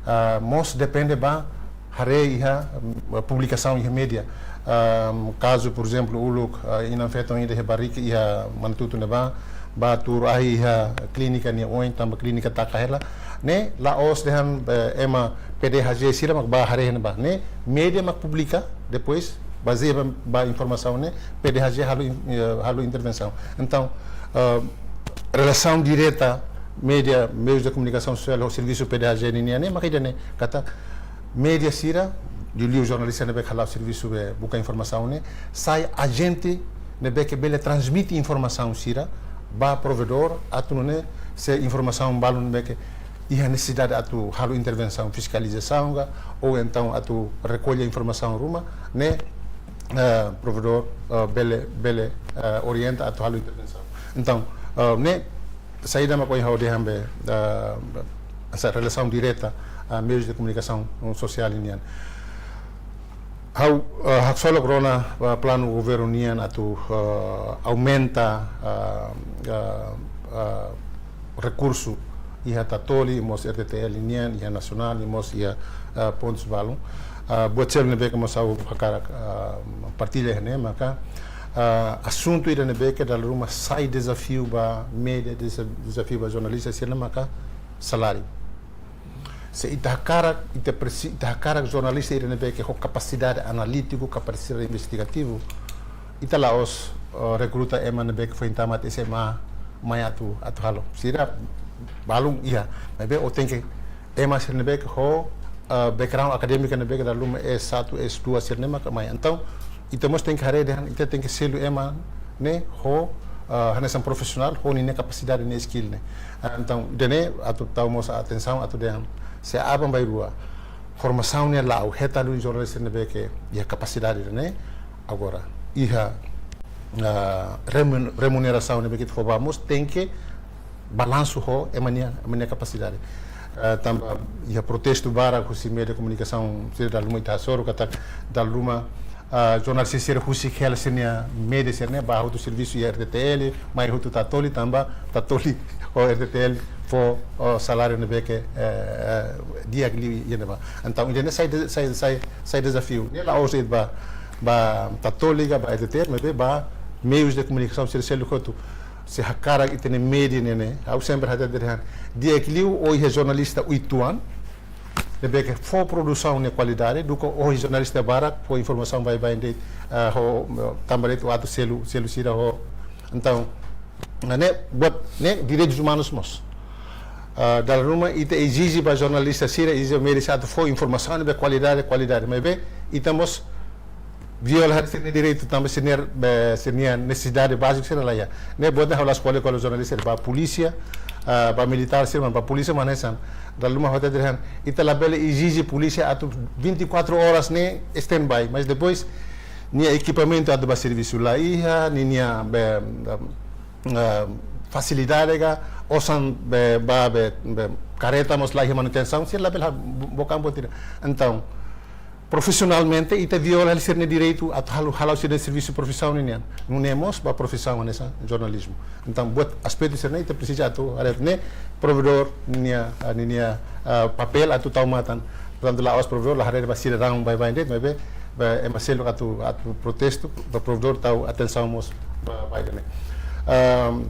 Eh, mós depende ba haree iha, mm, publikasaun iha média. Ahm, kazu, por ezemplu, uluk, ah, inan-feton ida iha Barrika, iha Manatutu ne'ebá, bá tuur ahi iha klínika nia oin, tanba klínika taka hela. Ne'e la'ós dehan, eh, ema P D H J sira mak bá haree iha ne'ebá. Ne'e média mak publika, depois bazeia ba, ba informasaun ne'e, P D H J halo in-, eh, halo intervensaun. Entaun, ah, relasaun direta média, meius de komunikasaun sosiál ho servisu P D H J ninian ne'e, maka ida-ne'e, katak média sira, liuliu jornalista ne'ebé hala'o servisu be buka informasaun ne'e, sai ajente ne'ebé ke bele transmite informasaun sira ba provedór, atu nune'e se informasaun balun ne'ebé ke iha nesesidade atu halo intervensaun fiskalizasaun ka, ou entaun atu rekolla informasaun ruma, ne'e, eh, provedór, eh, bele, bele, eh, orienta atu halo intervensaun. Entaun, eh, ne'e saida mak ohin ha'u dehan be, ah, esa relasaun direta, ah, meius de komunikasaun sosiál nian. Ha'u, ah, haksolok rona, ah, planu governu nian atu, ah, aumenta, ah, ah, ah, rekursu iha Tatoli, mós R T T L nian, iha nasionál, i mós iha, ah, pontus balun. Ah, buat seluk ne'ebé ke mós ha'u hakarak, ah, partilla iha ne'e, maka, ah, asuntu ida ne'ebé ke dala ruma sai dezafiu ba média, deza-, dezafiu ba jornalista sira ne'e maka saláriu. Se ita hakarak, ita presi-, ita hakarak jornalista ida ne'ebé ke ho kapasidade analítiku, kapasidade investigativu, ita la'ós, eh, rekruta ema ne'ebé ke foin tamat S M A mai atu, atu halo. Sira balun iha, maibé ó tenke ema sira ne'ebé ke ho, eh, background akadémiku ne'ebé ke dala ruma S satu, S dua sira ne'e maka mai. Entaun, ita mós tenke haree dehan, ita tenke selu ema ne'e ho, eh, hanesan profisionál, ho ninia kapasidade, ninia skill ne'e. Ah, entaun, ida-ne'e atu tau mós atensaun atu dehan, se aban-bainrua formasaun ne'e la'o, hetan duni jornalista ne'ebé ke iha kapasidade ne'e, agora iha, ah, remun-, remunerasaun ne'ebé ke ita fó ba mós tenke balansu ho ema nia, ema nia kapasidade. Ah, tanba iha protestu barak husi média komunikasaun sira dala ruma ita hasoru katak dala ruma, ah, jornalista sira husik hela sira-nia média sira ne'e, bá hotu servisu iha R T T L, mai hotu Tatoli, tanba Tatoli ho R T T L fó, oh, saláriu ne'ebé ke, eh, eh, di'ak liu iha ne'ebá. Entaun, ida-ne'e sai de-, sai, sai, sai dezafiu. Ne'e la'ós de'it ba, ba Tatoli ka, ba R T T L, maibé ba meius de komunikasaun sira seluk hotu. Se hakarak ita-nia média ne'e, ne'e, ha'u sempre hatete dehan, di'ak liu ó iha jornalista uitoan, ne'ebé ke fó produsaun nia kualidade, duké ó iha jornalista barak, fó informasaun baibain de'it, ah, ho, tanba de'it ó atu selu, selu sira ho. Entaun, ne'e, buat, ne'e, direitus umanus mós. Ah, dala ruma, ita ezije ba jornalista sira, ezije média sira atu fó informasaun ne'ebé kualidade, kualidade. Maibé, ita mós viola sira-nia direitu tanba sira-nia, eh, sira-nia nesesidade báziku sira la iha. Ne'e buat ne'e ha'u la espolha ko'alia ho jornalista, ba polísia, ah, ba militár sira, ba polísia mak hanesan. Dala ruma ha'u hatete dehan, ita labele ezije polísia atu vinte e quatro horas ne'e standby, mas depois nia ekipamentu atu ba servisu la iha, ninia, be, eh, fasilidade ka, osan be, ba, be, be, karreta mós la iha manutensaun, sira labele ha-, bo-, bokan buat ida. Entaun, profisionalmente, ita viola sira-nia direitu atu halo, hala'o sira-nia servisu profisaun nian. Nune'e mós ba profisaun hanesan jornalizmu. Entaun, buat aspetu sira-ne'e ita presiza atu haree ne'e provedór nia, ah, ninia, ah, papél atu tau matan. Portantu, la'ós provedór la haree ba sidadaun baibain de'it, maibé ba ema seluk atu, atu protestu, ba provedór tau atensaun mós ba, ba ida-ne'e. Ahm,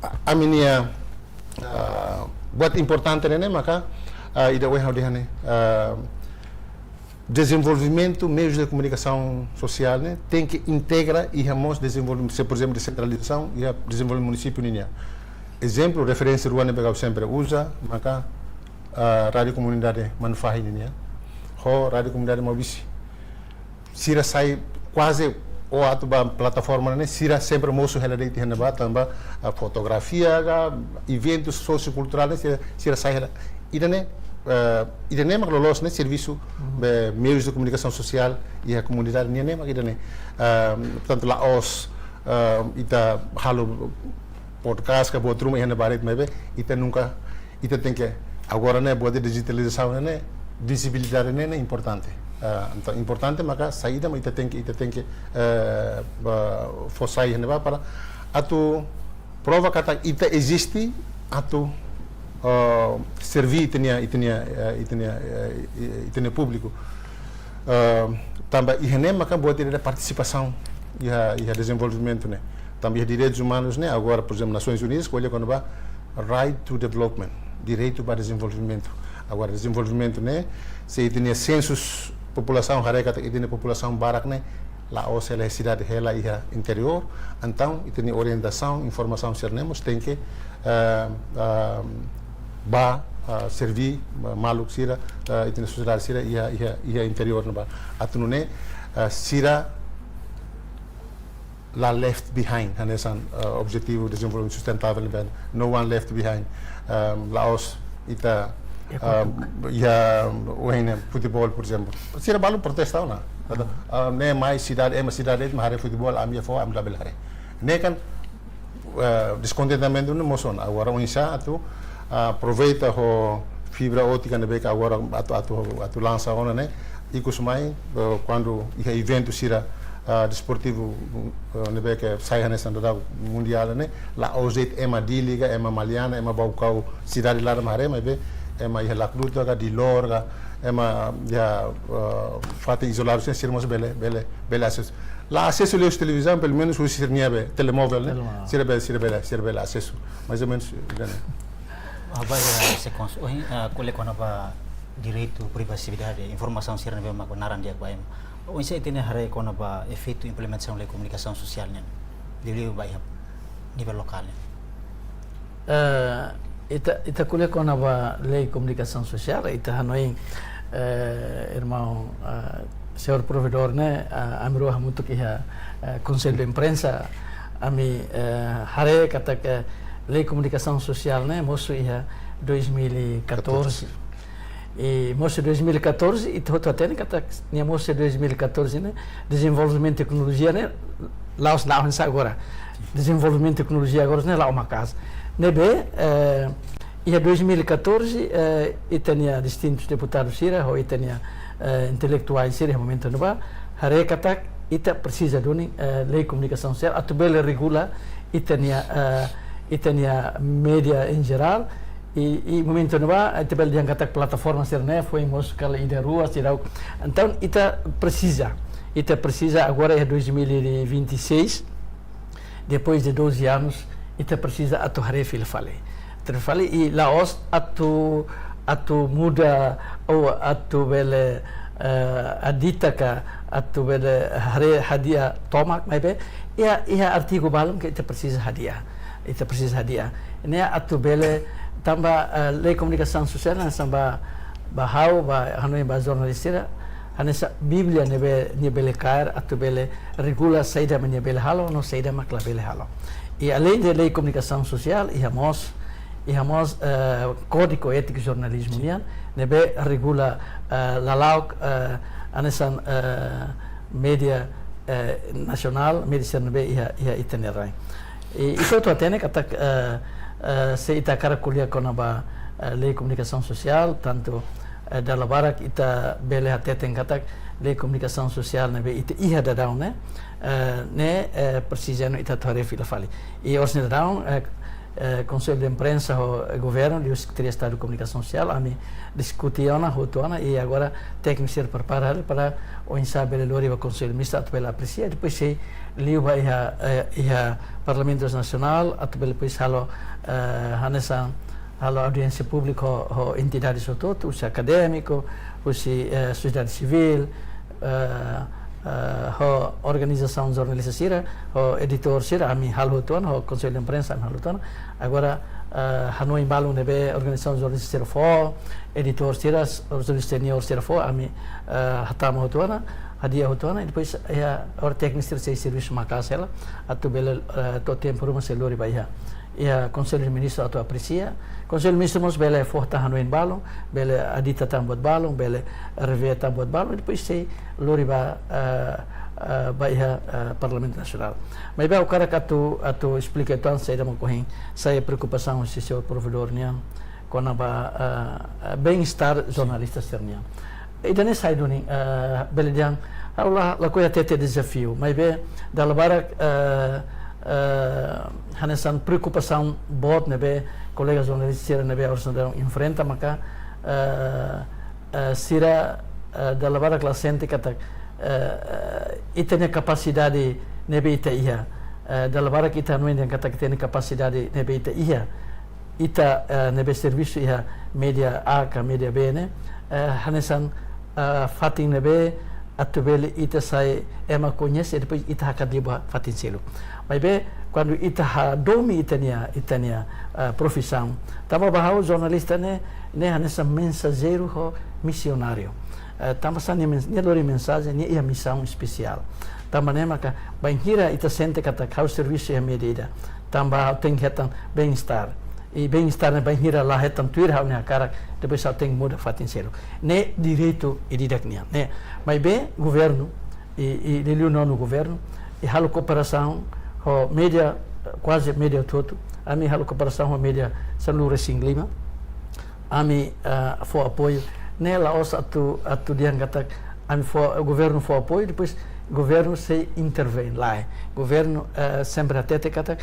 a-, ami-nia, ah, buat importante ne'e, ne'e maka, ah, ida ohin ha'u dehan ne'e, ah, dezenvolvimentu meius de komunikasaun sosiál ne'e tenke integra iha mós dezenvolvimentu, se, por ezemplu, desentralizasaun, iha dezenvolvimentu munisípiu nian. Ezemplu, referénsia rua ne'ebé ha'u sempre uza, maka, ah, Rádiu Komunidade Manufahi nian, ho Rádiu Komunidade Maubisse. Sira sai kuaze ó atu ba plataforma ne'e, sira sempre mosu hela de'it iha ne'ebá, tanba, ah, fotografia ka, eventus sosiokulturál ne'e, sira, sira sai hela. Ida-ne'e, eh, ida-ne'e mak loloos ne'e servisu, mhm, be meius de komunikasaun sosiál iha komunidade nian ne'e mak ida-ne'e. Ehm, portantu, la'ós, ehm, ita halo podcast ka buat ruma iha ne'ebá de'it, maibé ita nunka, ita tenke, agora ne'e buat dijitalizasaun ne'e, vizibilidade ne'e, ne'e importante. Ah, entaun, importante maka saida mak ita tenke, ita tenke, eh, ba, fó sai iha ne'ebá para atu prova katak ita eziste atu, ah, serví ita-nia, ita-nia, eh, ita-nia, eh, ita-nia públiku. Ah, Tanba iha ne'e maka buat ida partisipasaun iha, iha dezenvolvimentu ne'e. Tanba iha direitus umanus ne'e, agora, por ezemplu, Nasoins Unidas ko'alia kona-ba right to development, direitu ba dezenvolvimentu. Agora, dezenvolvimentu ne'e, se ita-nia sensus populasaun haree katak ita-nia populasaun barak ne'e la'ós hela iha sidade, hela iha interiór, entaun ita-nia orientasaun, informasaun sira-ne'e mós tenke, eh, eh, ba, eh, serví, eh, maluk sira, eh, ita-nia sosiedade sira iha, iha, iha interiór ne'ebá. Atu nune'e, eh, sira la left behind, hanesan, eh, Objetivu Dezenvolvimentu Sustentável ne'ebé, no one left behind. Ehm, la'ós ita, ehm, iha ohin ne'e futeból, por ezemplu. Sira balu protesta ona. Kata, ah, ne'e mai sidade, ema sidade, ema haree futeból, ami iha foho, ami labele haree. Ne'e kan, eh, deskontentamentu ne'e mós ona. Agora, oinsá atu, ah, aproveita ho fibra ótika ne'ebé ke agora atu, atu, atu lansa ona ne'e, ikus mai, eh, kuandu iha eventu sira, ah, desportivu, eh, ne'ebé ke sai hanesan daudaun mundiál ne'e, la'ós de'it ema Dili ka, ema Maliana, ema Baucau, sidade laran mak haree, maibé ema iha Lacluta ka, Dili ka, ema iha, eh, fatin izoladu sira, sira mós bele, bele, bele asesu. La asesu liuhusi televizaun, pelumenus husi sira-nia be, telemóvel ne'e, telemóvel, sira be, sira bele, sira bele asesu. Mais ou menos, ida-ne'e. Ah, ba, ya, se kons-, ohin, ah, ko'alia kona-ba direitu, privasidade, informasaun sira ne'ebé mak naran di'ak ba ema. Oinsá ita-nia haree kona-ba efeitu implementasaun lei komunikasaun sosiál nian, liuliu ba iha nivel lokál nian? Eh, ita, ita ko'alia kona-ba lei komunikasaun sosiál, ita hanoin, eh, irmaun, eh, señór provedór ne'e, eh, ami rua hamutuk iha, eh, Konsellu de Imprensa, ami, eh, haree katak lei komunikasaun sosiál ne'e mosu iha dois mil e catorze. Catorze. I mosu dois mil e catorze, ita hotu hatene katak nia mosu dois mil e catorze ne'e, dezenvolvimentu teknolojia ne'e la'ós, la'ós hanesan agora. Dezenvolvimentu teknolojia agora ne'e la'o maka'as. Ne'ebé, eh, iha dois mil e catorze, eh, ita-nia distintus deputadu sira, ho ita-nia, eh, intelektuál sira iha momentu ne'ebá, haree katak ita presiza duni, eh, lei komunikasaun sosiál, atu bele regula ita-nia, eh, ita-nia média em geral, i, i momentu ne'ebá, ita bele dehan katak plataforma sira-ne'e foin mosu kala ida rua, sira. Entaun, ita presiza, ita presiza agora é dois mil e vinte e seis, depois de doze anos, ita presiza atu haree fila fali. Haree fila fali i la'ós atu, atu muda ou atu bele, eh, adita ka atu bele haree hadi'a tomak, maibé iha, iha artigu balun ke ita presiza hadi'a. Ita presiza hadi'a. Ne'e atu bele tanba, eh, lei komunikasaun sosiál hanesan ba, ba ha'u, ba hanoin ba jornalista sira, hanesan Bíblia ne'ebé nia bele kaer atu bele regula saida mak nia bele halo no saida mak labele halo. I além de lei komunikasaun sosiál, iha mós, iha mós, eh, Kódigu Étiku Jornalizmu nian, ne'ebé regula, eh, lala'ok, eh, hanesan, eh, média, eh, nasionál, média sira ne'ebé iha, iha ita-nia rain. I, i ita hotu hatene katak, eh, eh, se ita hakarak ko'alia kona-ba, eh, lei komunikasaun sosiál, tantu, eh, dala barak ita bele hateten katak lei komunikasaun sosiál ne'ebé ita iha daudaun ne'e, eh, ne'e, eh, presiza no ita atu haree fila fali. I oras ne'e daudaun, eh, eh, Konsellu de Imprensa ho, eh, Governu, liuhusi Sekretaria Estadu Komunikasaun Sosiál, ami diskute ona, hotu ona, i agora tékniku sira prepara hela para oinsá bele lori ba Konsellu Ministru atu bele apresia, depois sei liu ba iha, eh, iha Parlamentu Nasionál, atu bele depois halo, eh, hanesan halo audiénsia públika ho, ho entidades hotu-hotu, husi akadémiku, husi, eh, sosiedade sivíl, eh, eh, ho organizasaun jornalista sira, ho editór sira, ami halo hotu ona, ho Konsellu de Imprensa, ami halo hotu ona. Agora, eh, hanoin balun ne'ebé organizasaun jornalista sira fó, editór sira, jornalista seniór sira fó, ami, eh, hatama hotu ona, hadi'a hotu ona, i depois, eh, agora tékniku sira sei servisu maka'as hela, atu bele, eh, to'o tempu ruma sei lori ba iha, iha Konsellu de Ministru atu apresia. Konsellu Ministru mós bele fó tan hanoin balun, bele adita tan buat balun, bele revee tan buat balun, i depois sei lori ba, eh, eh, ba iha, eh, Parlamentu Nasionál. Maibé ha'u hakarak atu, atu esplika uitoan saida mak ohin sai preokupasaun husi señór provedór nian kona-ba, eh, eh, bem-estar jornalista sira-nian. Ida-ne'e sai duni, eh, bele dehan, ha'u la, lakohi hatete dezafiu, maibé dala barak, eh, eh, hanesan preokupasaun boot ne'ebé kolega jornalista sira ne'ebé oras ne'e daudaun enfrenta maka, eh, eh, sira, eh, dala barak la sente katak eh, ita-nia kapasidade ne'ebé ita iha. Eh, dala barak ita hanoin dehan katak ita-nia kapasidade ne'ebé ita iha. Ita, eh, ne'ebé servisu iha média A ka média B ne'e, eh, hanesan, eh, fatin ne'ebé atu bele ita sai ema koñese, depois ita hakat liu ba fatin seluk. Maibé, kuandu ita hadomi ita-nia, ita-nia, eh, profisaun, tanba ba ha'u jornalista ne'e, ne'e hanesan mensajeiru ho misionáriu. Eh, tanba sá nia mens-, nia lori mensajen, nia iha misaun espesiál. Tanba ne'e maka, bainhira ita sente katak ha'u servisu iha média ida, tanba ha'u tenke hetan bem-estar. I bem-estar ne'e bainhira la hetan tuir ha'u-nia hakarak, depois ha'u tenke muda fatin seluk. Ne'e direitu ida-idak nian, ne'e. Maibé governu, i, i liuliu nonu governu, i halo kooperasaun ho média, kuaze média hotu-hotu. Ami halo kooperasaun ho média sanulu-resin-lima. Ami, ah, fó apoiu. Ne'e la'ós atu, atu dehan katak ami fó, governu fó apoiu, depois governu sei intervein, lae. Governu, eh, sempre hatete katak,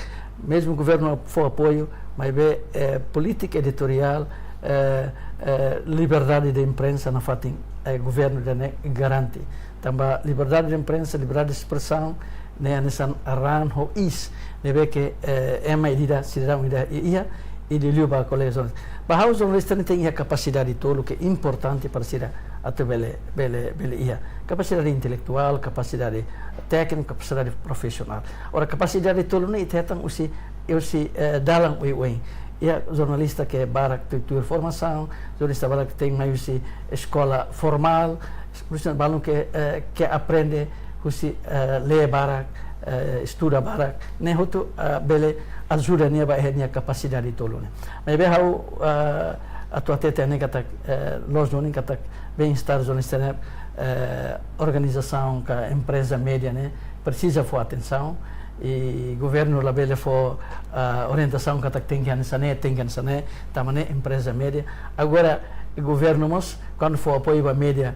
mezmu governu fó apoiu, maibé, eh, polítika editoriál, eh, eh, liberdade de imprensa nafatin, eh, governu ida-ne'e garante. Tanba liberdade de imprensa, liberdade de espresaun, ne'e hanesan raan ho iis, ne'ebé ke, eh, ema ida, sidadaun ida iha, i liuliu ba kolega jornalista. Ba ha'u jornalista ne'e tenke iha kapasidade tolu ke importante para sira atu bele, bele, bele iha. Kapasidade intelektuál, kapasidade tékniku, kapasidade profisionál. Ora, kapasidade tolu ne'e ita hetan husi, husi, eh, dalan oioin. Iha jornalista ke barak tuir, tuir formasaun, jornalista barak tenke mai husi eskola formál, jornalista balun ke, eh, ke aprende husi, eh, lee barak, eh, estuda barak, ne'e hotu, eh, bele ajuda nia ba iha nia kapasidade tolu ne'e. Maibé ha'u, eh, atu hatete ne'e katak, eh, loos duni katak bem-estar jornalista ne'e, eh, organizasaun ka empreza média ne'e presiza fó atensaun, i governu labele fó, ah, orientasaun katak tenke hanesan ne'e, tenke hanesan ne'e, tanba ne'e empreza média. Agora, governu mós, kuandu fó apoiu ba média,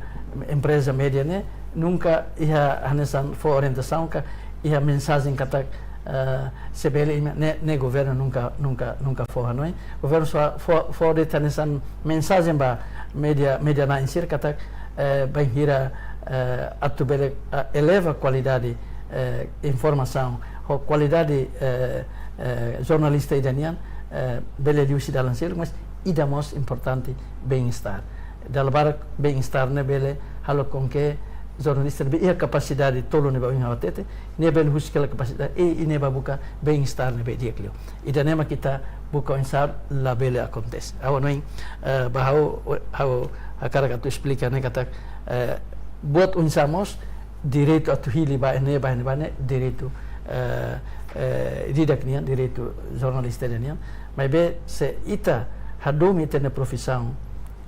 empreza média ne'e, nunka iha hanesan fó orientasaun ka iha mensajen katak, ah, se bele imi-, ne'e, ne'e governu nunka, nunka, nunka fó hanoin. Governu só fó, fó de'it hanesan mensajen ba média, média na'in sira katak, eh, bainhira, eh, atu bele, eh, eleva kualidade, eh, informasaun, ho kualidade, eh, eh, jornalista ida nian, eh, bele liuhusi dalan seluk, mas ida mós importante, bem-estar. Dala barak bem-estar ne'e bele halo com que jornalista ne'ebé iha kapasidade tolu ne'ebé ohin ha'u hatete, nia bele husik hela kapasidade, i, i nia bá buka bem-estar ne'ebé di'ak liu. Ida-ne'e mak ita buka oinsá labele akontese. Ha'u hanoin, eh, ba ha'u, ha'u hakarak atu esplika ne'e katak, eh, buat oinsá mós direitu atu hili ba ne'e, ba ne'e, ba ne'e, direitu, eh, eh, ida-idak nian, direitu jornalista ida nian. Maibé se ita hadomi ita-nia profisaun,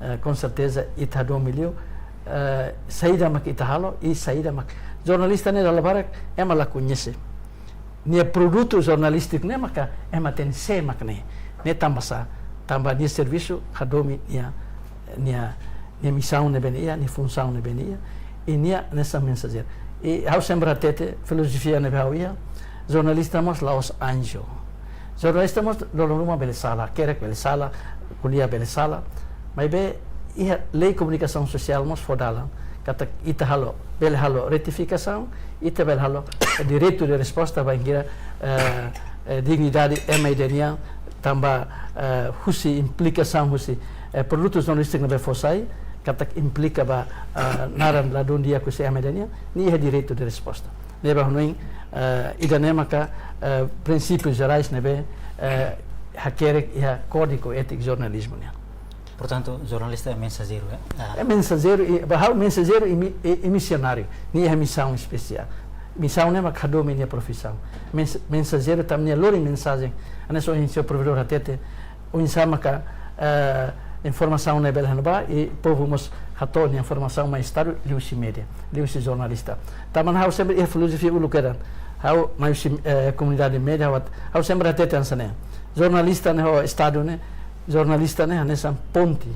eh, com certeza ita hadomi liu, eh, saida mak ita halo, i saida mak jornalista ne'e dala barak ema la koñese. Nia produtu jornalístiku ne'e maka ema hatene sé mak ne'e. Ne'e tanba sá, tanba nia servisu hadomi nia, nia, nia misaun ne'ebé nia iha, nia funsaun ne'ebé nia iha, i nia hanesan mensajeiru. I ha'u sempre hatete, filozofia ne'ebé ha'u iha, jornalista mós la'ós anju. Jornalista mós dala ruma bele sala, hakerek bele sala, ko'alia bele sala. Maibé iha lei komunikasaun sosiál mós fó dalan katak ita halo, bele halo retifikasaun, ita bele halo direitu de resposta bainhira, eh, eh, dignidade ema ida nian, tanba, eh, husi implikasaun husi, eh, produtu jornalístiku ne'ebé fó sai, katak implika ba, eh, naran ladún di'ak husi ema ida nian, nia iha direitu de resposta. Ne'ebé hanoin, eh, ida-ne'e maka, eh, prinsípius jerais ne'ebé, eh, hakerek iha Kódigu Étiku Jornalizmu nian. Portantu, jornalista é mensajeiru, é? Ah. É mensajeiru, i, ba ha'u mensajeiru i mi-, i, i misionáriu. Nia iha misaun espesiál. Misaun ne'e mak hadomi nia profisaun. Mens-, mensajeiru tanba nia lori mensajen. Hanesan ohin señór provedór hatete, oinsá maka, eh, informasaun ne'e bele hanu ba, i povu mós hato'o nia informasaun mai Estadu liuhusi média, liuhusi jornalista. Tanba ha'u sempre iha filozofia uluk kedan. Ha'u mai husi, eh, komunidade média, ha'u, ha'u sempre hatete hanesan ne'e. Jornalista ne'e ho Estadu ne'e, jornalista ne'e hanesan ponte.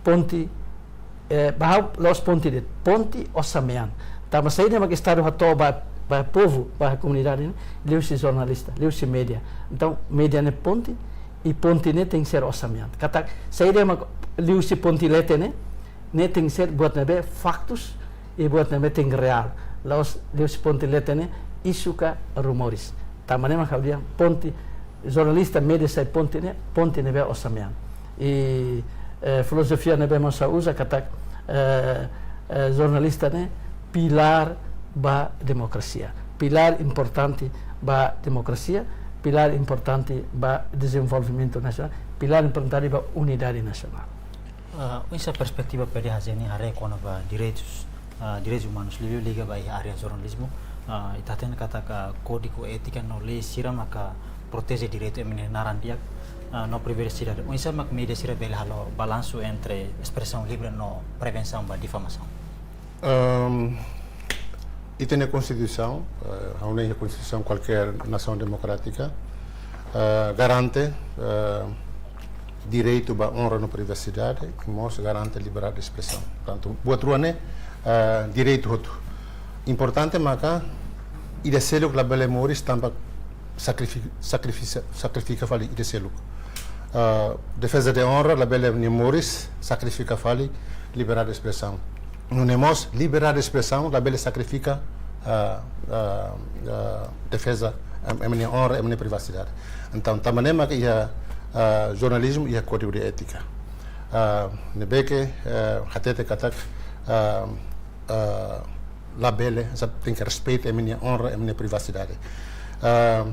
Ponte, eh, ba ha'u la'ós ponte de'it, ponte osan-mean. Tanba saida mak Estadu hato'o ba, ba povu, ba komunidade ne'e, liuhusi jornalista, liuhusi média. Entaun, média ne'e ponte, i ponte ne'e tenke ser osan-mean. Katak, saida mak liuhusi ponte leten ne'e, ne'e tenke ser buat ne'ebé faktus, I buat ne'ebé tenke reál. La'ós liuhusi ponte leten ne'e, isu ka rumores. Tanba ne'e mak ha'u dehan ponte, jornalista, média sai ponte ne'e, ponte ne'ebé osan mean. I, eh, filozofia ne'ebé mós ha'u uza katak, eh, eh, jornalista ne'e pilár ba demokrasia. Pilár importante ba demokrasia, pilár importante ba dezenvolvimentu nasionál, pilár importante ba unidade nasionál. Ah, oinsá perspetiva P D H J nian haree kona-ba direitus, ah, direitus umanus, liuliu liga ba iha área jornalizmu, ah, ita hatene katak kódigu étika no lei sira maka proteje direitu ema nia naran di'ak, ah, no privasidade. Oinsá mak média sira bele halo balansu entre espresaun livre no prevensaun ba difamasaun? Ehm, ita-nia Konstituisaun, eh, ha'u hanoin iha Konstituisaun kualkér nasaun demokrátika, eh, garante, eh, direitu ba onra no privasidade, i mós garante liberdade de espresaun. Portantu, buat rua ne'e, eh, direitu hotu. Importante maka ida seluk labele moris tanba sakrifi-, sakrifisa-, sakrifika fali ida seluk. Ah, defeza de onra labele nia moris sakrifika fali liberdade de espresaun. Nune'e mós liberdade de espresaun labele sakrifika, ah, ah, ah, defeza, em, ema nia onra, ema nia privasidade. Entaun, tanba ne'e mak iha, ah, jornalizmu iha kódigu de étika. Ah, ne'ebé ke, eh, hatete katak, ah, ah, labele, sa tenke respeita ema nia onra, ema nia privasidade. Ah,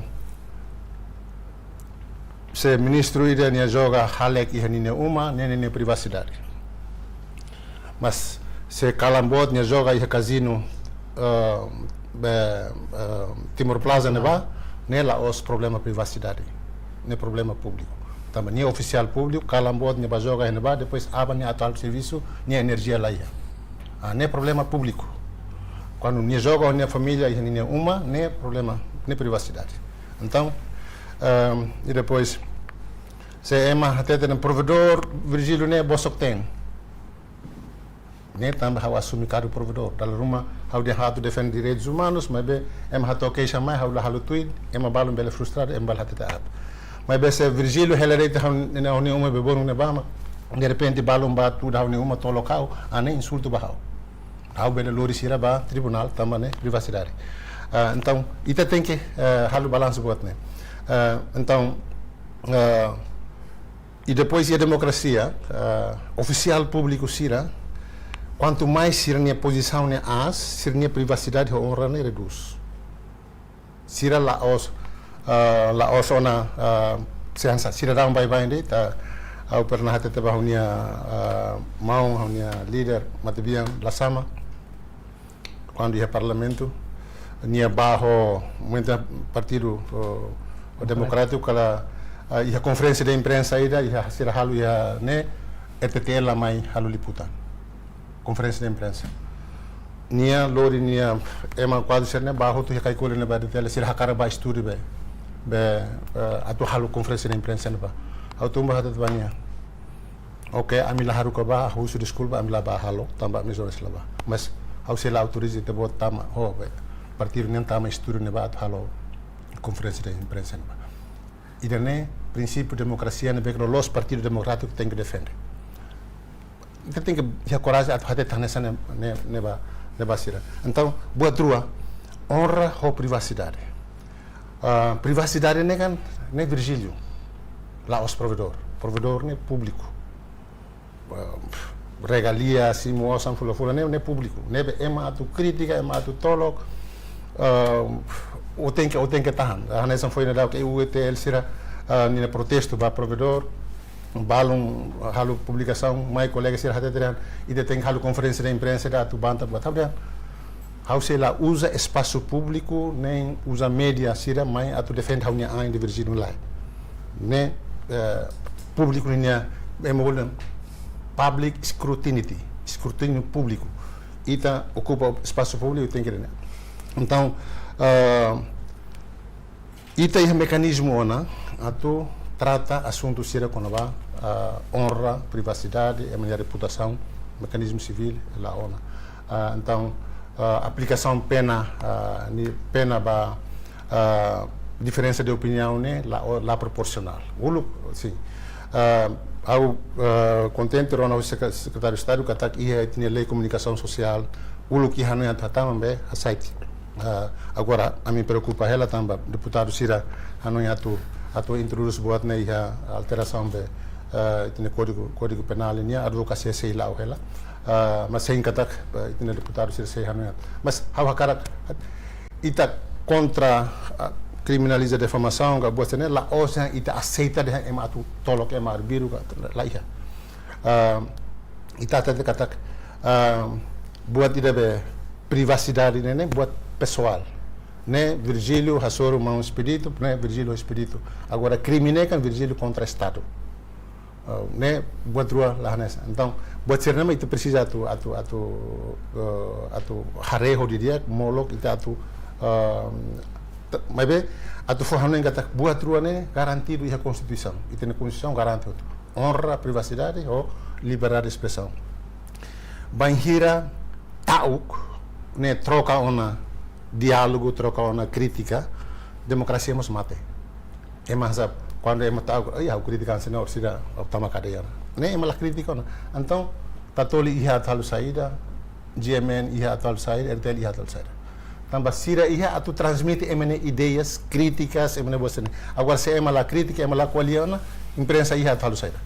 se ministru ida nia joga halek iha ninia uma, ne'e ninia privasidade. Mas se kalan boot nia joga iha kazinu, eh, be, eh, Timor Plaza ne'ebá, ne'e la'ós problema privasidade. Ne'e problema públiku. Tanba nia ofisiál públiku, kalan boot nia bá joga iha ne'ebá, depois aban nia atu halo servisu, nia enerjia la iha. Ah, ne'e problema públiku. Kuandu nia joga ho nia família iha ninia uma, ne'e problema, ne'e privasidade. Entaun, ehm, i depois, se ema hatete dehan provedór Virgílio ne'e bosok-teen. Ne'e tanba ha'u asume kargu provedór. Dala ruma ha'u dehan ha'u atu defende direitus umanus, maibé ema hato'o keixa mai, ha'u la halo tuir, ema balun bele frustradu, ema bele hatete aat. Maibé se Virgílio hela de'it ha'u-nia, ha'u-nia uma bebonu ne'ebá, ma derrepente balun bá tuda ha'u-nia uma, tolok ha'u, ah, ne'e insultu ba ha'u. Ha'u bele lori sira ba tribunál, tanba ne'e privasidade. Ah, entaun, ita tenke, eh, halo balansu buat ne'e. Ah, entaun, ah, i depois iha demokrasia, ah, ofisiál públiku sira, kuantu mais sira-nia pozisaun ne'e aas, sira-nia privasidade ho onra ne'e redús. Sira la'ós, ah, la'ós ona, ah, se hanesan sidadaun baibain de'it, ah, ha'u pernah hatete ba ha'u-nia, ah, maun, ha'u-nia líder matebian Lasama, kuandu iha parlamentu, nia bá ho, muita partidu, oh, Demokrátiku, kala, ah, iha konferénsia de imprensa ida, iha sira halo iha ne'e, R T T L la mai halo liputan. Konferénsia de imprensa. Nia lori nia ema kuadru sira-ne'e bá hotu iha Kaikoli ne'ebá R T L, sira hakarak bá estúdiu be, be, eh, atu halo konferénsia de imprensa ne'ebá. Ha'u tun bá hatete ba nia. Oke, ami la haruka bá, husu deskulpa, ami la bá halo, tanba ami jornalista la bá. Mas ha'u sei la autoriza ita-boot tama, ho, be, partidu nian tama estúdiu ne'ebá atu halo konferénsia de imprensa ne'ebá. Ida-ne'e prinsípiu demokrasia ne'ebé ke loloos Partidu Demokrátiku tenke defende. Ita tenke iha korajen atu hatete hanesan ne'e, ne'e, ne'ebá, ne'ebá sira. Entaun, buat rua, onra ho privasidade. Ah, privasidade ne'e kan, ne'e Virgílio, la'ós provedór. Provedór ne'e públiku. Ah, regalia, simu osan, fula-fula, ne'e, ne'e públiku. Ne'ebé ema atu kritika, ema atu tolok, ah, o tenke, o tenke tahan. Hanesan foin daudauk E U E T L sira, ah, ninia protestu ba provedór, balun halo publikasaun, mai kolega sira hatete dehan, ita tenke halo konferénsia de imprensa ida atu banta buat. Ha'u dehan, ha'u sei la uza espasu públiku, nein uza média sira mai atu defende ha'u-nia ain de Virgílio, lae. Ne'e, eh, públiku ninia, ema bolu public scrutiny, eskrutiniu públiku. Ita okupa espasu públiku, tenke dehan. Entaun, eh, ita iha mekanizmu ona atu trata asuntu sira kona-ba, ah, onra, privasidade, ema nia reputasaun, mekanizmu sivíl, la ona. Ah, entaun, ah, aplikasaun pena, ah, ni pena ba, ah, diferensa de opiniaun ne'e la o-, la proporsionál. Uluk, sin. Ah, ha'u, ah, kontente rona husi sek-, Sekretáriu Estadu katak iha ita-nia lei komunikasaun sosiál, Uluk iha hanoin atu hatama be hasai tiha. Ah, agora ami preokupa hela tanba deputadu sira hanoin atu, atu introdús buat ne'e iha alterasaun be, ah, ita-nia kódigu, kódigu penál nian, advokasia sei la'o hela. Ah, mas sein katak, ah, ita-nia deputadu sira sei hanoin atu. Mas ha'u hakarak ita kontra, ah, kriminaliza difamasaun ka buat sira-ne'e, la'ós ita aseita dehan ema atu tolok ema arbiru ka, la iha. Ah, ita hatete katak, ah, buat ida be privasidade ne'e, ne'e buat pesoál. Ne'e Virgílio hasoru maun Expedito, ne'e Virgílio Expedito. Agora krime ne'e kan Virgílio kontra Estadu. Ah, ne'e buat rua la hanesan. Entaun, buat sira-ne'e mak ita presiza atu, atu, atu, eh, atu haree ho didi'ak, molok ita atu, eh, t-, maibé atu fó hanoin katak buat rua ne'e garantidu iha Konstituisaun. Ita-nia Konstituisaun garante hotu. Onra privasidade ho liberdade de espresaun. Bainhira ta'uk ne'e troka ona diálogu, troka ona krítika, demokrasia mós mate. Ema sá, kuandu ema ta'uk, "Ai, ha'u kritika hanesan ne'e, orsida, ha'u tama kadeia ona." Ne'e ema la kritika ona. Entaun, Tatoli iha atu halo saida, G M N iha atu halo saida, R T L iha atu halo saida. Tanba sira iha atu transmite ema nia ideias, krítikas, ema nia buat sira-ne'e. Agora se ema la kritika, ema la ko'alia ona, imprensa iha atu halo saida.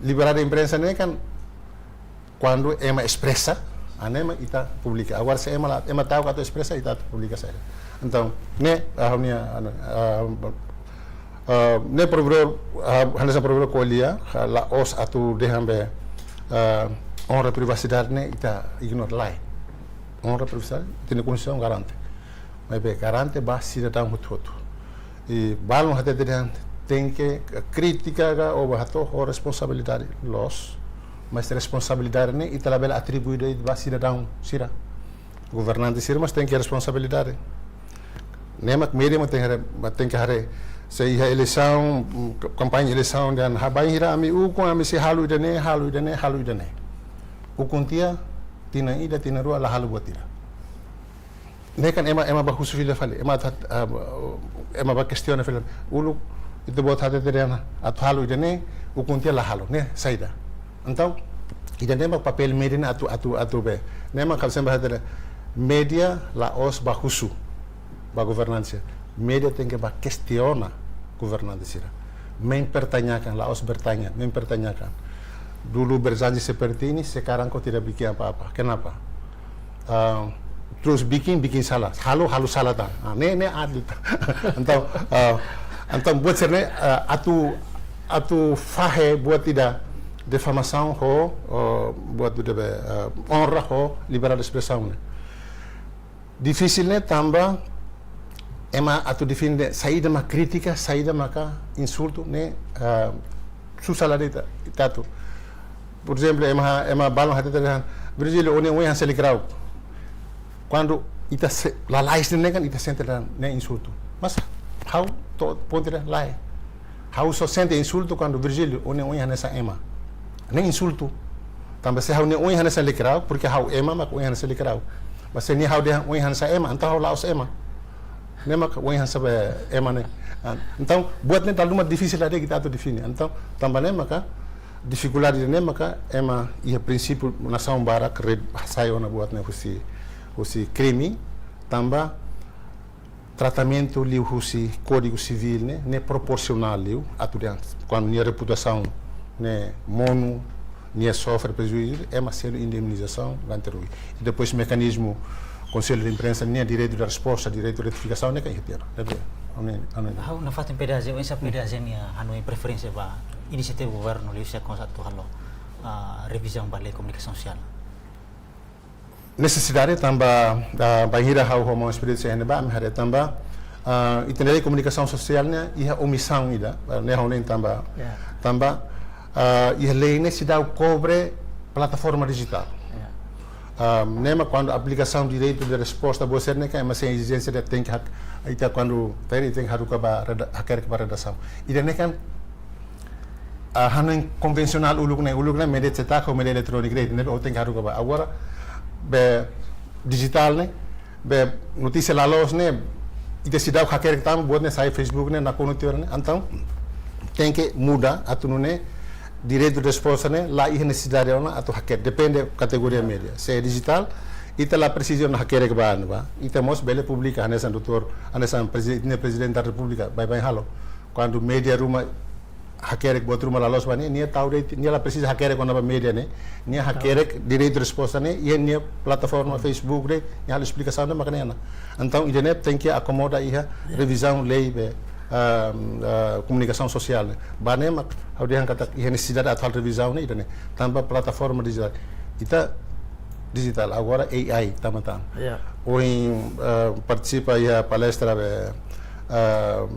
Liberdade de imprensa ne'e kan, kuandu ema espresa, ah, ne'e mak ita publika. Agora se ema la, ema ta'uk atu espresa, ita atu publika saida. Entaun, ne'e, ah, ha'u-nia, anu, ah, ah, ne'e provokadór, ah, hanesan provokadór ko'alia, ah, la'ós atu dehan be, ah, onra privasidade ne'e ita ignora, lae. Onra privasidade, ita-nia Konstituisaun garante. Maibé garante ba sidadaun hotu-hotu. I balun hatete dehan tenke krítika ka ou ba hato'o ho responsabilidade, loos. Mas responsabilidade ne'e ita labele atribui de'it ba sidadaun sira. Governante sira mós tenke responsabilidade. Ne'e mak média mós tenke haree, mós tenke haree. Se iha eleisaun, mm, kampaña eleisaun dehan, ha, bainhira ami ukun, ami sei halo ida-ne'e, halo ida-ne'e, halo ida-ne'e. Ukun tiha, tinan ida, tinan rua, la halo buat ida. Ne'e kan ema, ema bá husu fila fali, ema atu, ah, ema bá kestiona fila. Uluk, ita-boot hatete dehan atu halo ida-ne'e, ukun tiha la halo, ne'e saida. Entaun, ida-ne'e mak papél média ne'e atu, atu, atu be. Ne'e mak ha'u sempre hatete, média la'ós bá husu ba governante sira. Média tenke bá kestiona governante sira. Mempertanyakan, la'ós bertanya, mempertanyakan. Dulu berjanji seperti ini, sekarang kok tidak bikin apa-apa. Kenapa? Ah, terus bikin, bikin salah. Halo, halo salah tan. Ah, ne'e, ne'e adil tan. Entaun, ah, entaun buat sira-ne'e, ah, atu, atu fahe buat ida difamasaun ho, oh, buat ida be, ah, onra ho liberdade de espresaun ne'e. Difisil ne'e tanba ema atu define saida mak krítika, saida maka insultu ne'e, ah, susar la de'it ita atu. Por ezemplu, ema, ema balun hatete dehan, "Virgílio, ó-nia oin hanesan lekirauk." Kuandu ita se-, lalais ne'e kan ita sente dehan ne'e insultu. Mas ha'u to'o pontu ida lae. Ha'u só sente insultu kuandu, "Virgílio, ó-nia oin hanesan ema." Ne'e insultu. Tanba se ha'u-nia oin hanesan lekirauk, porque ha'u ema mak oin hanesan lekirauk. Mas se nia ha'u dehan oin hanesan ema, entaun ha'u la'ós ema. Ne'e mak oin hanesan be ema ne'e. Ah, entaun, buat ne'e dala ruma difisil la de'it ita atu define. Entaun, tanba ne'e maka, difikuldade ne'e maka, ema iha prinsípiu nasaun barak red hasai ona buat ne'e husi, husi krime, tanba tratamentu liuhusi Kódigu Sivíl ne'e, ne'e proporsionál liu, atu dehan, kuandu nia reputasaun ne'e monu, nia sofre prejuízu, ema selu indemnizasaun, durante rui. I depois mekanizmu Konsellu de Imprensa, nia direitu de resposta, direitu de retifikasaun, ne'e kan iha tiha ona. Ne'ebé, anu, anu. Ha'u nafatin P D H J, oinsá P D H J nia hanoin preferénsia ba inisiativa governu liuhusi konsatu halo, ah, revizaun ba lei komunikasaun sosiál. Nesesidade tanba, ah, bainhira ha'u ho maun Expedito sei iha ne'ebá, ami haree tanba, ah, ita-nia lei komunikasaun sosiál ne'e iha omisaun ida, ah, ne'e ha'u hanoin tanba, Ya. tanba, ah, iha lei ne'e seidauk kobre plataforma dijitál. Ya. Ah, ne'e mak kuandu aplikasaun direitu de resposta, buat sira-ne'e kan, ema sei ezijénsia de'it, tenke hak-, ita kuandu teri tenke haruka ba reda-, hakerek ba redasaun. Ida-ne'e kan, ah, hanoin konvensionál uluk ne'e, uluk ne'e média setak ho média eletróniku de'it, ne'ebé ó tenke haruka ba. Agora, be dijitál ne'e, be notísia la loos ne'e, ita seidauk hakerek tan, buat ne'e sai Facebook ne'e, nakonu tiha ona ne'e. Entaun, tenke muda, atu nune'e, direitu de resposta ne'e, la iha nesesidade ona, atu hakerek, depende kategoria média. Se dijitál, Ita la presiza hakerek ba, ba. Ita mós bele publika, hanesan doutór, hanesan prezidente, prezidente da repúblika, baibain halo. Kuandu média ruma hakerek buat ruma la loos ba ne'e, nia tau de'it, nia la presiza hakerek ona ba média ne'e, nia hakerek direitu resposta ne'e, iha nia plataforma Facebook de'it, nia halo esplikasaun de'it maka ne'e ona. Entaun, ida-ne'e tenke akomoda iha revizaun lei be, ah, ah, komunikasaun sosiál ne'e. Ba ne'e mak ha'u dehan katak iha nesesidade atu halo revizaun ne'e ida-ne'e. Tanba plataforma dijitál. Ita dijitál, agora A I tama tan. Ya. Ohin, ah, partisipa iha palestra be, ah,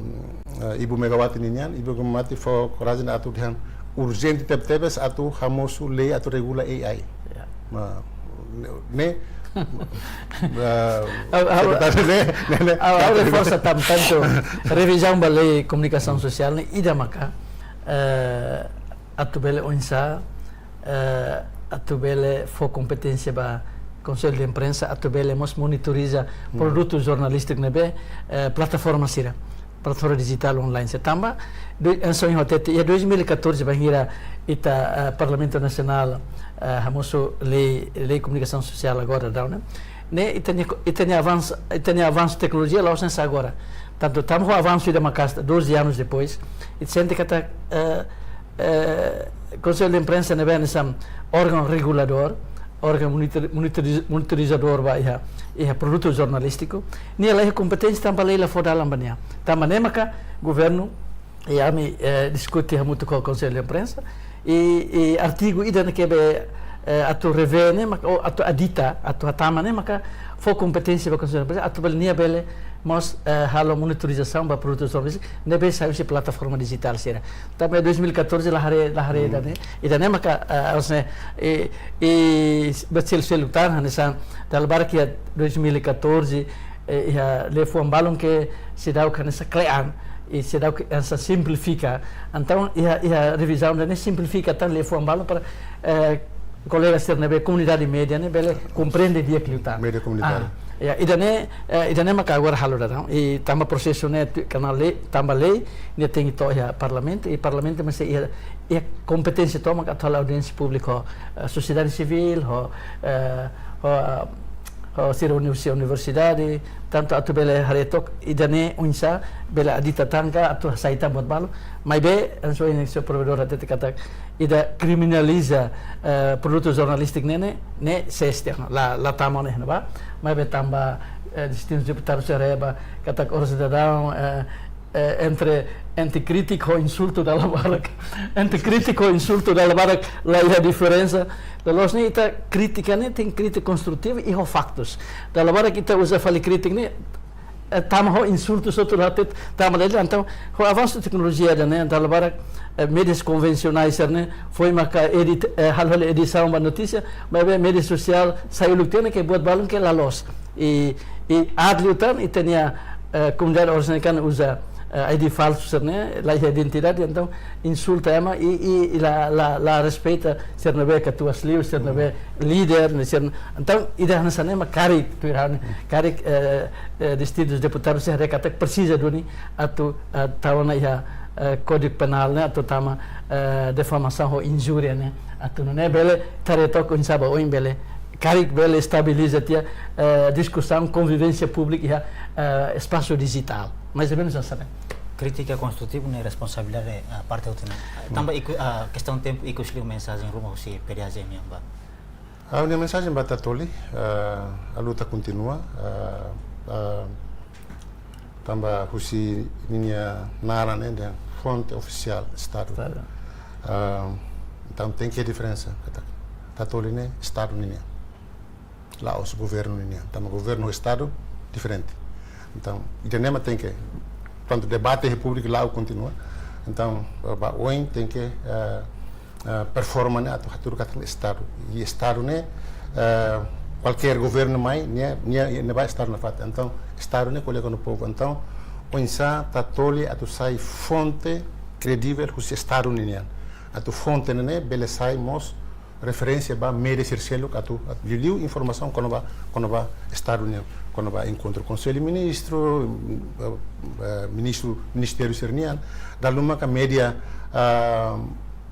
ah, Ibu Megawati ninian, Ibu Megawati fó korajen atu dehan urjente tebetebes atu hamosu lei atu regula A I. Ya. Nah, ne'e, ah, Ha'u, ha'u, sekretáriu ne'e, ne'e, ne'e, ha'u, ha'u katak reforsa tan tantu revizaun ba lei komunikasaun sosiál ne'e ida maka, eh, atu bele oinsá, eh, atu bele fó kompeténsia ba Konsellu de Imprensa, atu bele mós monitoriza, hmm, produtu jornalístiku ne'ebé, eh, plataforma sira, plataforma dijitál online sira. Tanba, do, eh, hanesan ohin ha'u hatete, iha dois mil e catorze bainhira ita, eh, Parlamentu Nasionál, eh, hamosu lei, lei komunikasaun sosiál agora daudaun ne'e. Ne'e, ita-nia ko-, ita-nia avansu, ita-nia avansu teknolojia la'ós hanesan agora. Tantu tama ho avansu ida maka'as, doze anos depois, ita sente katak, eh, eh, Konsellu de Imprensa ne'ebé hanesan órgaun reguladór, órgaun monitor-, monitoriz-, monitorizadór ba iha, iha produtu jornalístiku, nia la iha kompeténsia tanba lei la fó dalan ba nia. Tanba ne'e maka governu, i ami, eh, diskute hamutuk ho Konsellu de Imprensa, i, i artigu ida ne'ebé, eh, atu revee ne'e, maka, ou atu adita, atu hatama ne'e, maka fó kompeténsia ba Konsellu de Imprensa, atu bele nia bele mós, eh, halo monitorizasaun ba produtu jornalístiku ne'ebé sai husi plataforma dijitál sira. Tanba dois mil e catorze la haree, la haree, hmm, ida-ne'e, ida-ne'e maka, eh, harusnya, eh, eh, ba sel-, seluk tan, hanesan dala barak iha dois mil e catorze, eh, iha liafuan balun ke seidauk hanesan kle'an, i seidauk hanesan simplifika. Entaun, iha, iha revizaun ida-ne'e simplifika tan liafuan balun para, eh, kolega sira ne'ebé komunidade média ne'e bele komprende di'ak liután. Média komunitária. Ah, ya, ida-ne'e, eh, ida-ne'e maka agora halo daudaun. I tanba prosesu ne'e tu-, kanál lei, tanba lei, nia tenke to'o iha Parlamentu, i Parlamentu mesti iha, iha kompeténsia tomak atu halo audiénsia públika ho, eh, sosiedade sivíl, ho, eh, ho, eh, ho sira universi-, universidade, tantu atu bele haree took ida-ne'e oinsá bele adita tan ka atu hasai tan buat balu. Maibé, hanesan ohin señór provedór hatete katak ida kriminaliza, eh, produtu jornalístiku ne'e, ne'e, ne'e sees tiha ona, la, la tama ona iha ne'ebá. Maibé tanba, eh, distintus deputadu sira haree ba katak oras daudaun, eh, eh, entre, entre krítika ho insultu dala barak. Entre krítika ho insultu dala barak la iha diferensa. Loloos ne'e ita krítika ne'e tenke krítika konstrutiva i ho faktus. Dala barak ita uza fali krítika ne'e, eh, tama ho insultu só atu la hatete, tama de'it, entaun, ho avansu teknolojia ida-ne'e, dala barak, eh, médias konvensionais sira-ne'e, foin maka edit, eh, halo, halo edisaun ba notísia, maibé média sosiál, sai uluk tiha ona ke buat balun ke la loos. I, i aat liután, ita-nia, eh, komunidade oras ne'e kan uza, eh, I D falsu sira-ne'e, la iha identidade, entaun insulta ema, i, i, i la, la, la respeita sira ne'ebé katuas liu, sira ne'ebé líder, ne'e sira. Entaun, ida hanesan ne'e mak karik, tuir ha'u ne'e, karik, eh, eh, distintus deputadu sira haree katak presiza duni atu, eh, tau ona iha, eh, Kódigu Penál ne'e, atu tama, eh, difamasaun ho injúria ne'e, atu nune'e bele, ita haree took oinsá ba oin bele, karik bele estabiliza tiha, eh, diskusaun, konvivénsia públika iha, eh, espasu dijitál. Mais ou menus hanesan ne'e. Krítika konstrutivu ne'e responsabilidade, ah, parte hotu ne'e. Hmm. Tanba iku, ah, kestaun tempu ikus liu mensajen ruma husi P D H M nian ba. Ah, ha'u-nia mensajen ba Tatoli, ah, a luta kontinua, ah, ah, tanba husi ninia naran ne'e dehan fonte ofisiál Estadu. Estadu. Ah, entaun tenke diferensa, katak Tatoli ne'e Estadu ninian. La'ós governu ninian. Tanba governu ho Estadu diferente. Entaun, ida-ne'e mak tenke, portantu, debate iha públiku la'o kontinua. Entaun, ba oin tenke, eh, eh, performa ne'e atu hatudu katak Estadu. I Estadu ne'e, eh, kualkér governu mai, nia, nia, nia ba Estadu nafatin. Entaun, Estadu ne'e ko'alia ho povu. Entaun, oinsá Tatoli atu sai fonte kredivel husi Estadu ninian. Atu fonte ne'e bele sai mós referénsia ba média sira seluk atu, atu liuliu informasaun kona-ba, kona-ba Estadu nian, kona-ba enkontru Konsellu Ministru, eh, eh, ministru, ministériu sira-nian, dala ruma ka média, ah,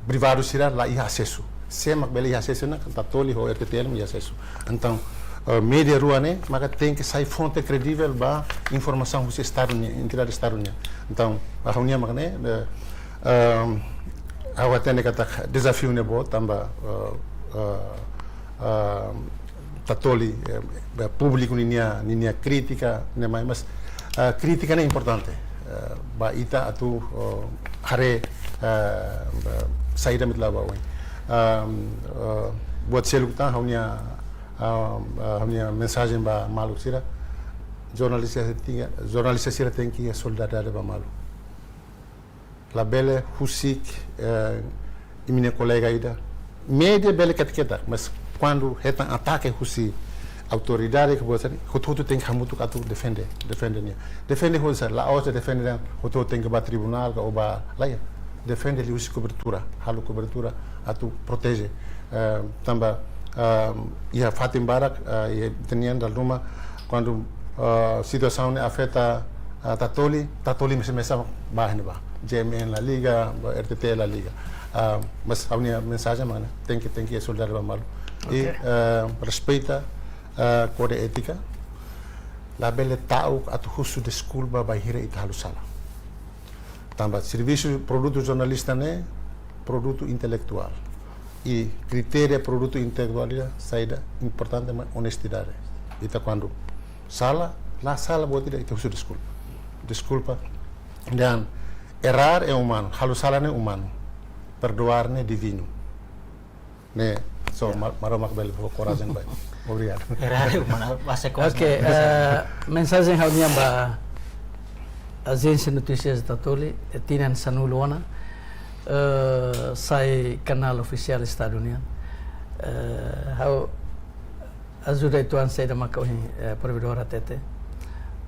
privadu sira la iha asesu. Sé mak bele iha asesu ona, Tatoli ho R T T L mak iha asesu. Entaun, eh, média rua ne'e maka tenke sai fonte kredivel ba informasaun husi Estadu nian, entidade Estadu nian. Entaun, ba ha'u-nia mak ne'e, eh, ehm, ha'u hatene katak dezafiu ne'e boot tanba, eh, eh, eh, Tatoli, eh, ba públiku ninia, ninia krítika, ne'e mai, mas, eh, krítika ne'e importante. Eh, ba ita atu, oh, haree, eh, ba saida mak ita la'o ba oin. Ehm, eh, buat seluk tan ha'u-nia, ah, ah, ha'u-nia mensajen ba maluk sira, jornalista sira tenke, jornalista sira tenke iha solidariedade ba malu. Labele husik, eh, imi-nia kolega ida. Média bele ketak-ketak, mas kuandu hetan atake husi autoridade ka buat sira-ne'e, hotu-hotu tenke hamutuk atu defende, defende nia. Defende husi la'ós defende dehan hotu-hotu tenke ba tribunál ka ou ba, lae. Defende liuhusi kobertura, halo kobertura atu proteje. Eh, tanba, eh, iha fatin barak, eh, iha ita-nian dala ruma, kuandu, eh, situasaun ne'e afeta, eh, Tatoli, Tatoli mesak-mesak ba iha ne'ebá. J M N la liga, ba R T T la liga. Ah, mas ha'u-nia mensajen mak ne'e, tenke, tenke solidariedade ba malu. I, oke, eh, respeita, eh, kode étika. Labele ta'uk atu husu deskulpa bainhira ita halo sala. Tanba servisu, produtu jornalista ne'e produtu intelektuál. I kritéria produtu intelektuál ida saida, importante mak onestidade. Ita kuandu sala, la sala buat ida, ita husu deskulpa. Deskulpa. Dan errar é humano, halo sala ne'e umanu. Perdoar ne'e divinu. Ne'e, so, ya, Mar-, Maromak bele fó korajen ba ita. Obrigadu. Errar é humano, bahasa kos. Oke, eh, mensajen ha'u-nian ba Ajénsia Notísias Tatoli, eh, tinan sanulu ona, eh, sai kanál ofisiál Estadu nian. Eh, ha'u ajuda uitoan saida maka ohin, eh, provedora hatete.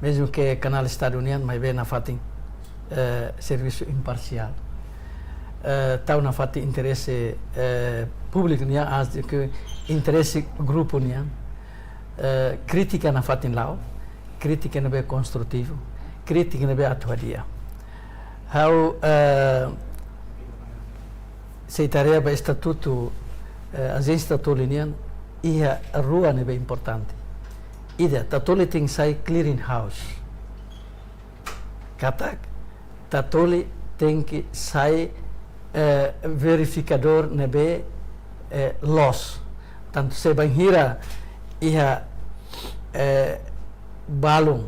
Mezmu ke kanál Estadu nian, maibé nafatin, eh, servisu imparsiál. Eh, tau nafatin interese, eh, públiku nian, aas ke interese grupu nian. Eh, krítika nafatin la'o, krítika ne'ebé konstrutivu, krítika ne'ebé atu hadi'a. Ha'u, eh, sei haree ba estatutu, eh, Ajénsia Tatoli nian, iha rua ne'ebé importante. Ida, Tatoli tenke sai clearing house. Katak, Tatoli tenke sai, eh, verifikadór ne'ebé, eh, loos. Tantu se bainhira iha, eh, balun,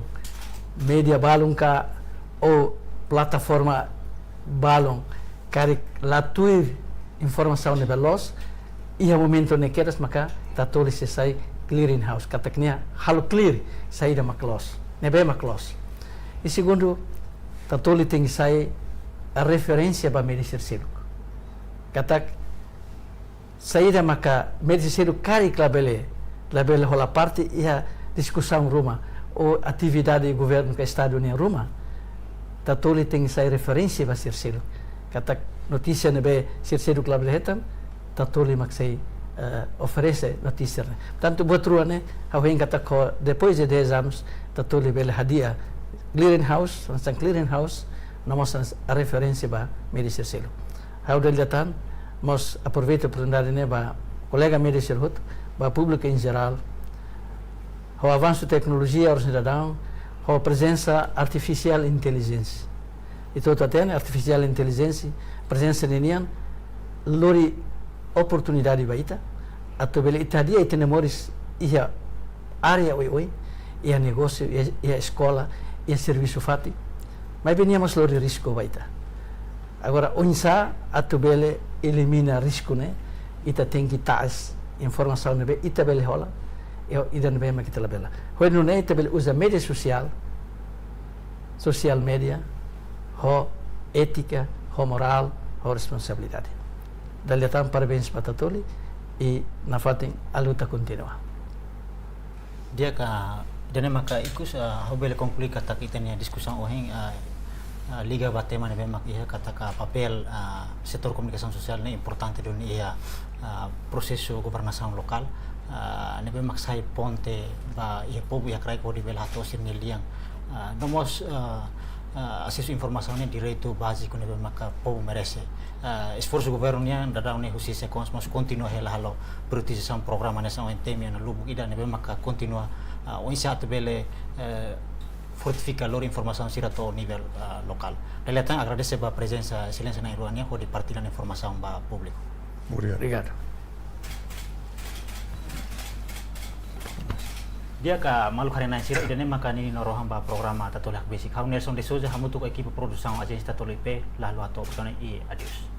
média balun ka ou plataforma balun karik la tuir informasaun ne'ebé loos, iha momentu ne'e kedas maka Tatoli sei sai clearing house, katak nia halo clear saida mak loos, ne'ebé mak loos. I segundu, Tatoli tenke sai referénsia ba média sira seluk. Katak saida maka média sira seluk karik labele, labele hola parte iha diskusaun ruma ou atividade governu ka Estadu nian ruma, Tatoli tenke sai referénsia ba sira seluk. Katak notísia ne'ebé sira seluk labele hetan, Tatoli mak sei, eh, oferese notísia ne'e. Tantu buat rua ne'e, ha'u hein katak ho, depois de dez anos, Tatoli bele hadi'a clearing house, hanesan clearing house, no mós hanesan referénsia ba média sira seluk. Ha'u dala ida tan mós aproveita oportunidade ne'e ba kolega média sira hotu, ba públiku em geral, ho avansu teknolojia, oras ne'e daudaun, ho prezensa artificial intelligence. Ita hotu hatene artificial intelligence, prezensa ninian lori oportunidade ba ita, atu bele ita hadi'a ita-nia moris iha área oioin, iha negósiu, iha, iha eskola, iha servisu fatin. Maibé nia mós lori risku ba ita. Agora, oinsá atu bele elimina risku ne'e, ita tenke ta'es informasaun ne'ebé ita bele hola, i ida ne'ebé mak ita labele. Ho nune'e ita bele uza média sosiál, social media, ho étika, ho morál, ho responsabilidade. Dala ida tan parabéns ba Tatoli, i nafatin a luta kontinua. Di'ak, ida-ne'e maka ikus, ah, ha'u bele konklui katak ita-nia diskusaun ohin, ah, ah, liga ba tema ne'ebé mak iha katak papél, ah, setór komunikasaun sosiál ne'e importante duni iha, ah, prosesu governasaun lokál, ah, ne'ebé mak sai ponte ba iha povu iha kraik hodi bele hato'o sira-nia lian. Ah, no mós, ah, ah, asesu informasaun ne'e direitu báziku ne'ebé maka povu merese. Ah, esforsu governu nian daudaun ne'e husi SECONS mós kontinua hela halo prioritizasaun programa hanesan O N T M iha lubuk ida ne'ebé maka kontinua, ah, oinsá atu bele, eh, fortifika lori informasaun sira to'o nivel, ah, lokál. Dala ida tan agradese ba prezensa Exelénsia na'in-rua nian hodi partilla informasaun ba públiku. Obrigadu. Obrigadu. Di'ak, maluk haree-na'in sira, ida-ne'e maka ninia rohan ba programa Tatoli Hakbesik. Ha'u Nelson de Souza hamutuk ho ekipa produsaun Ajénsia Tatoli I P, la haluha to'o oportunidade, i adeus.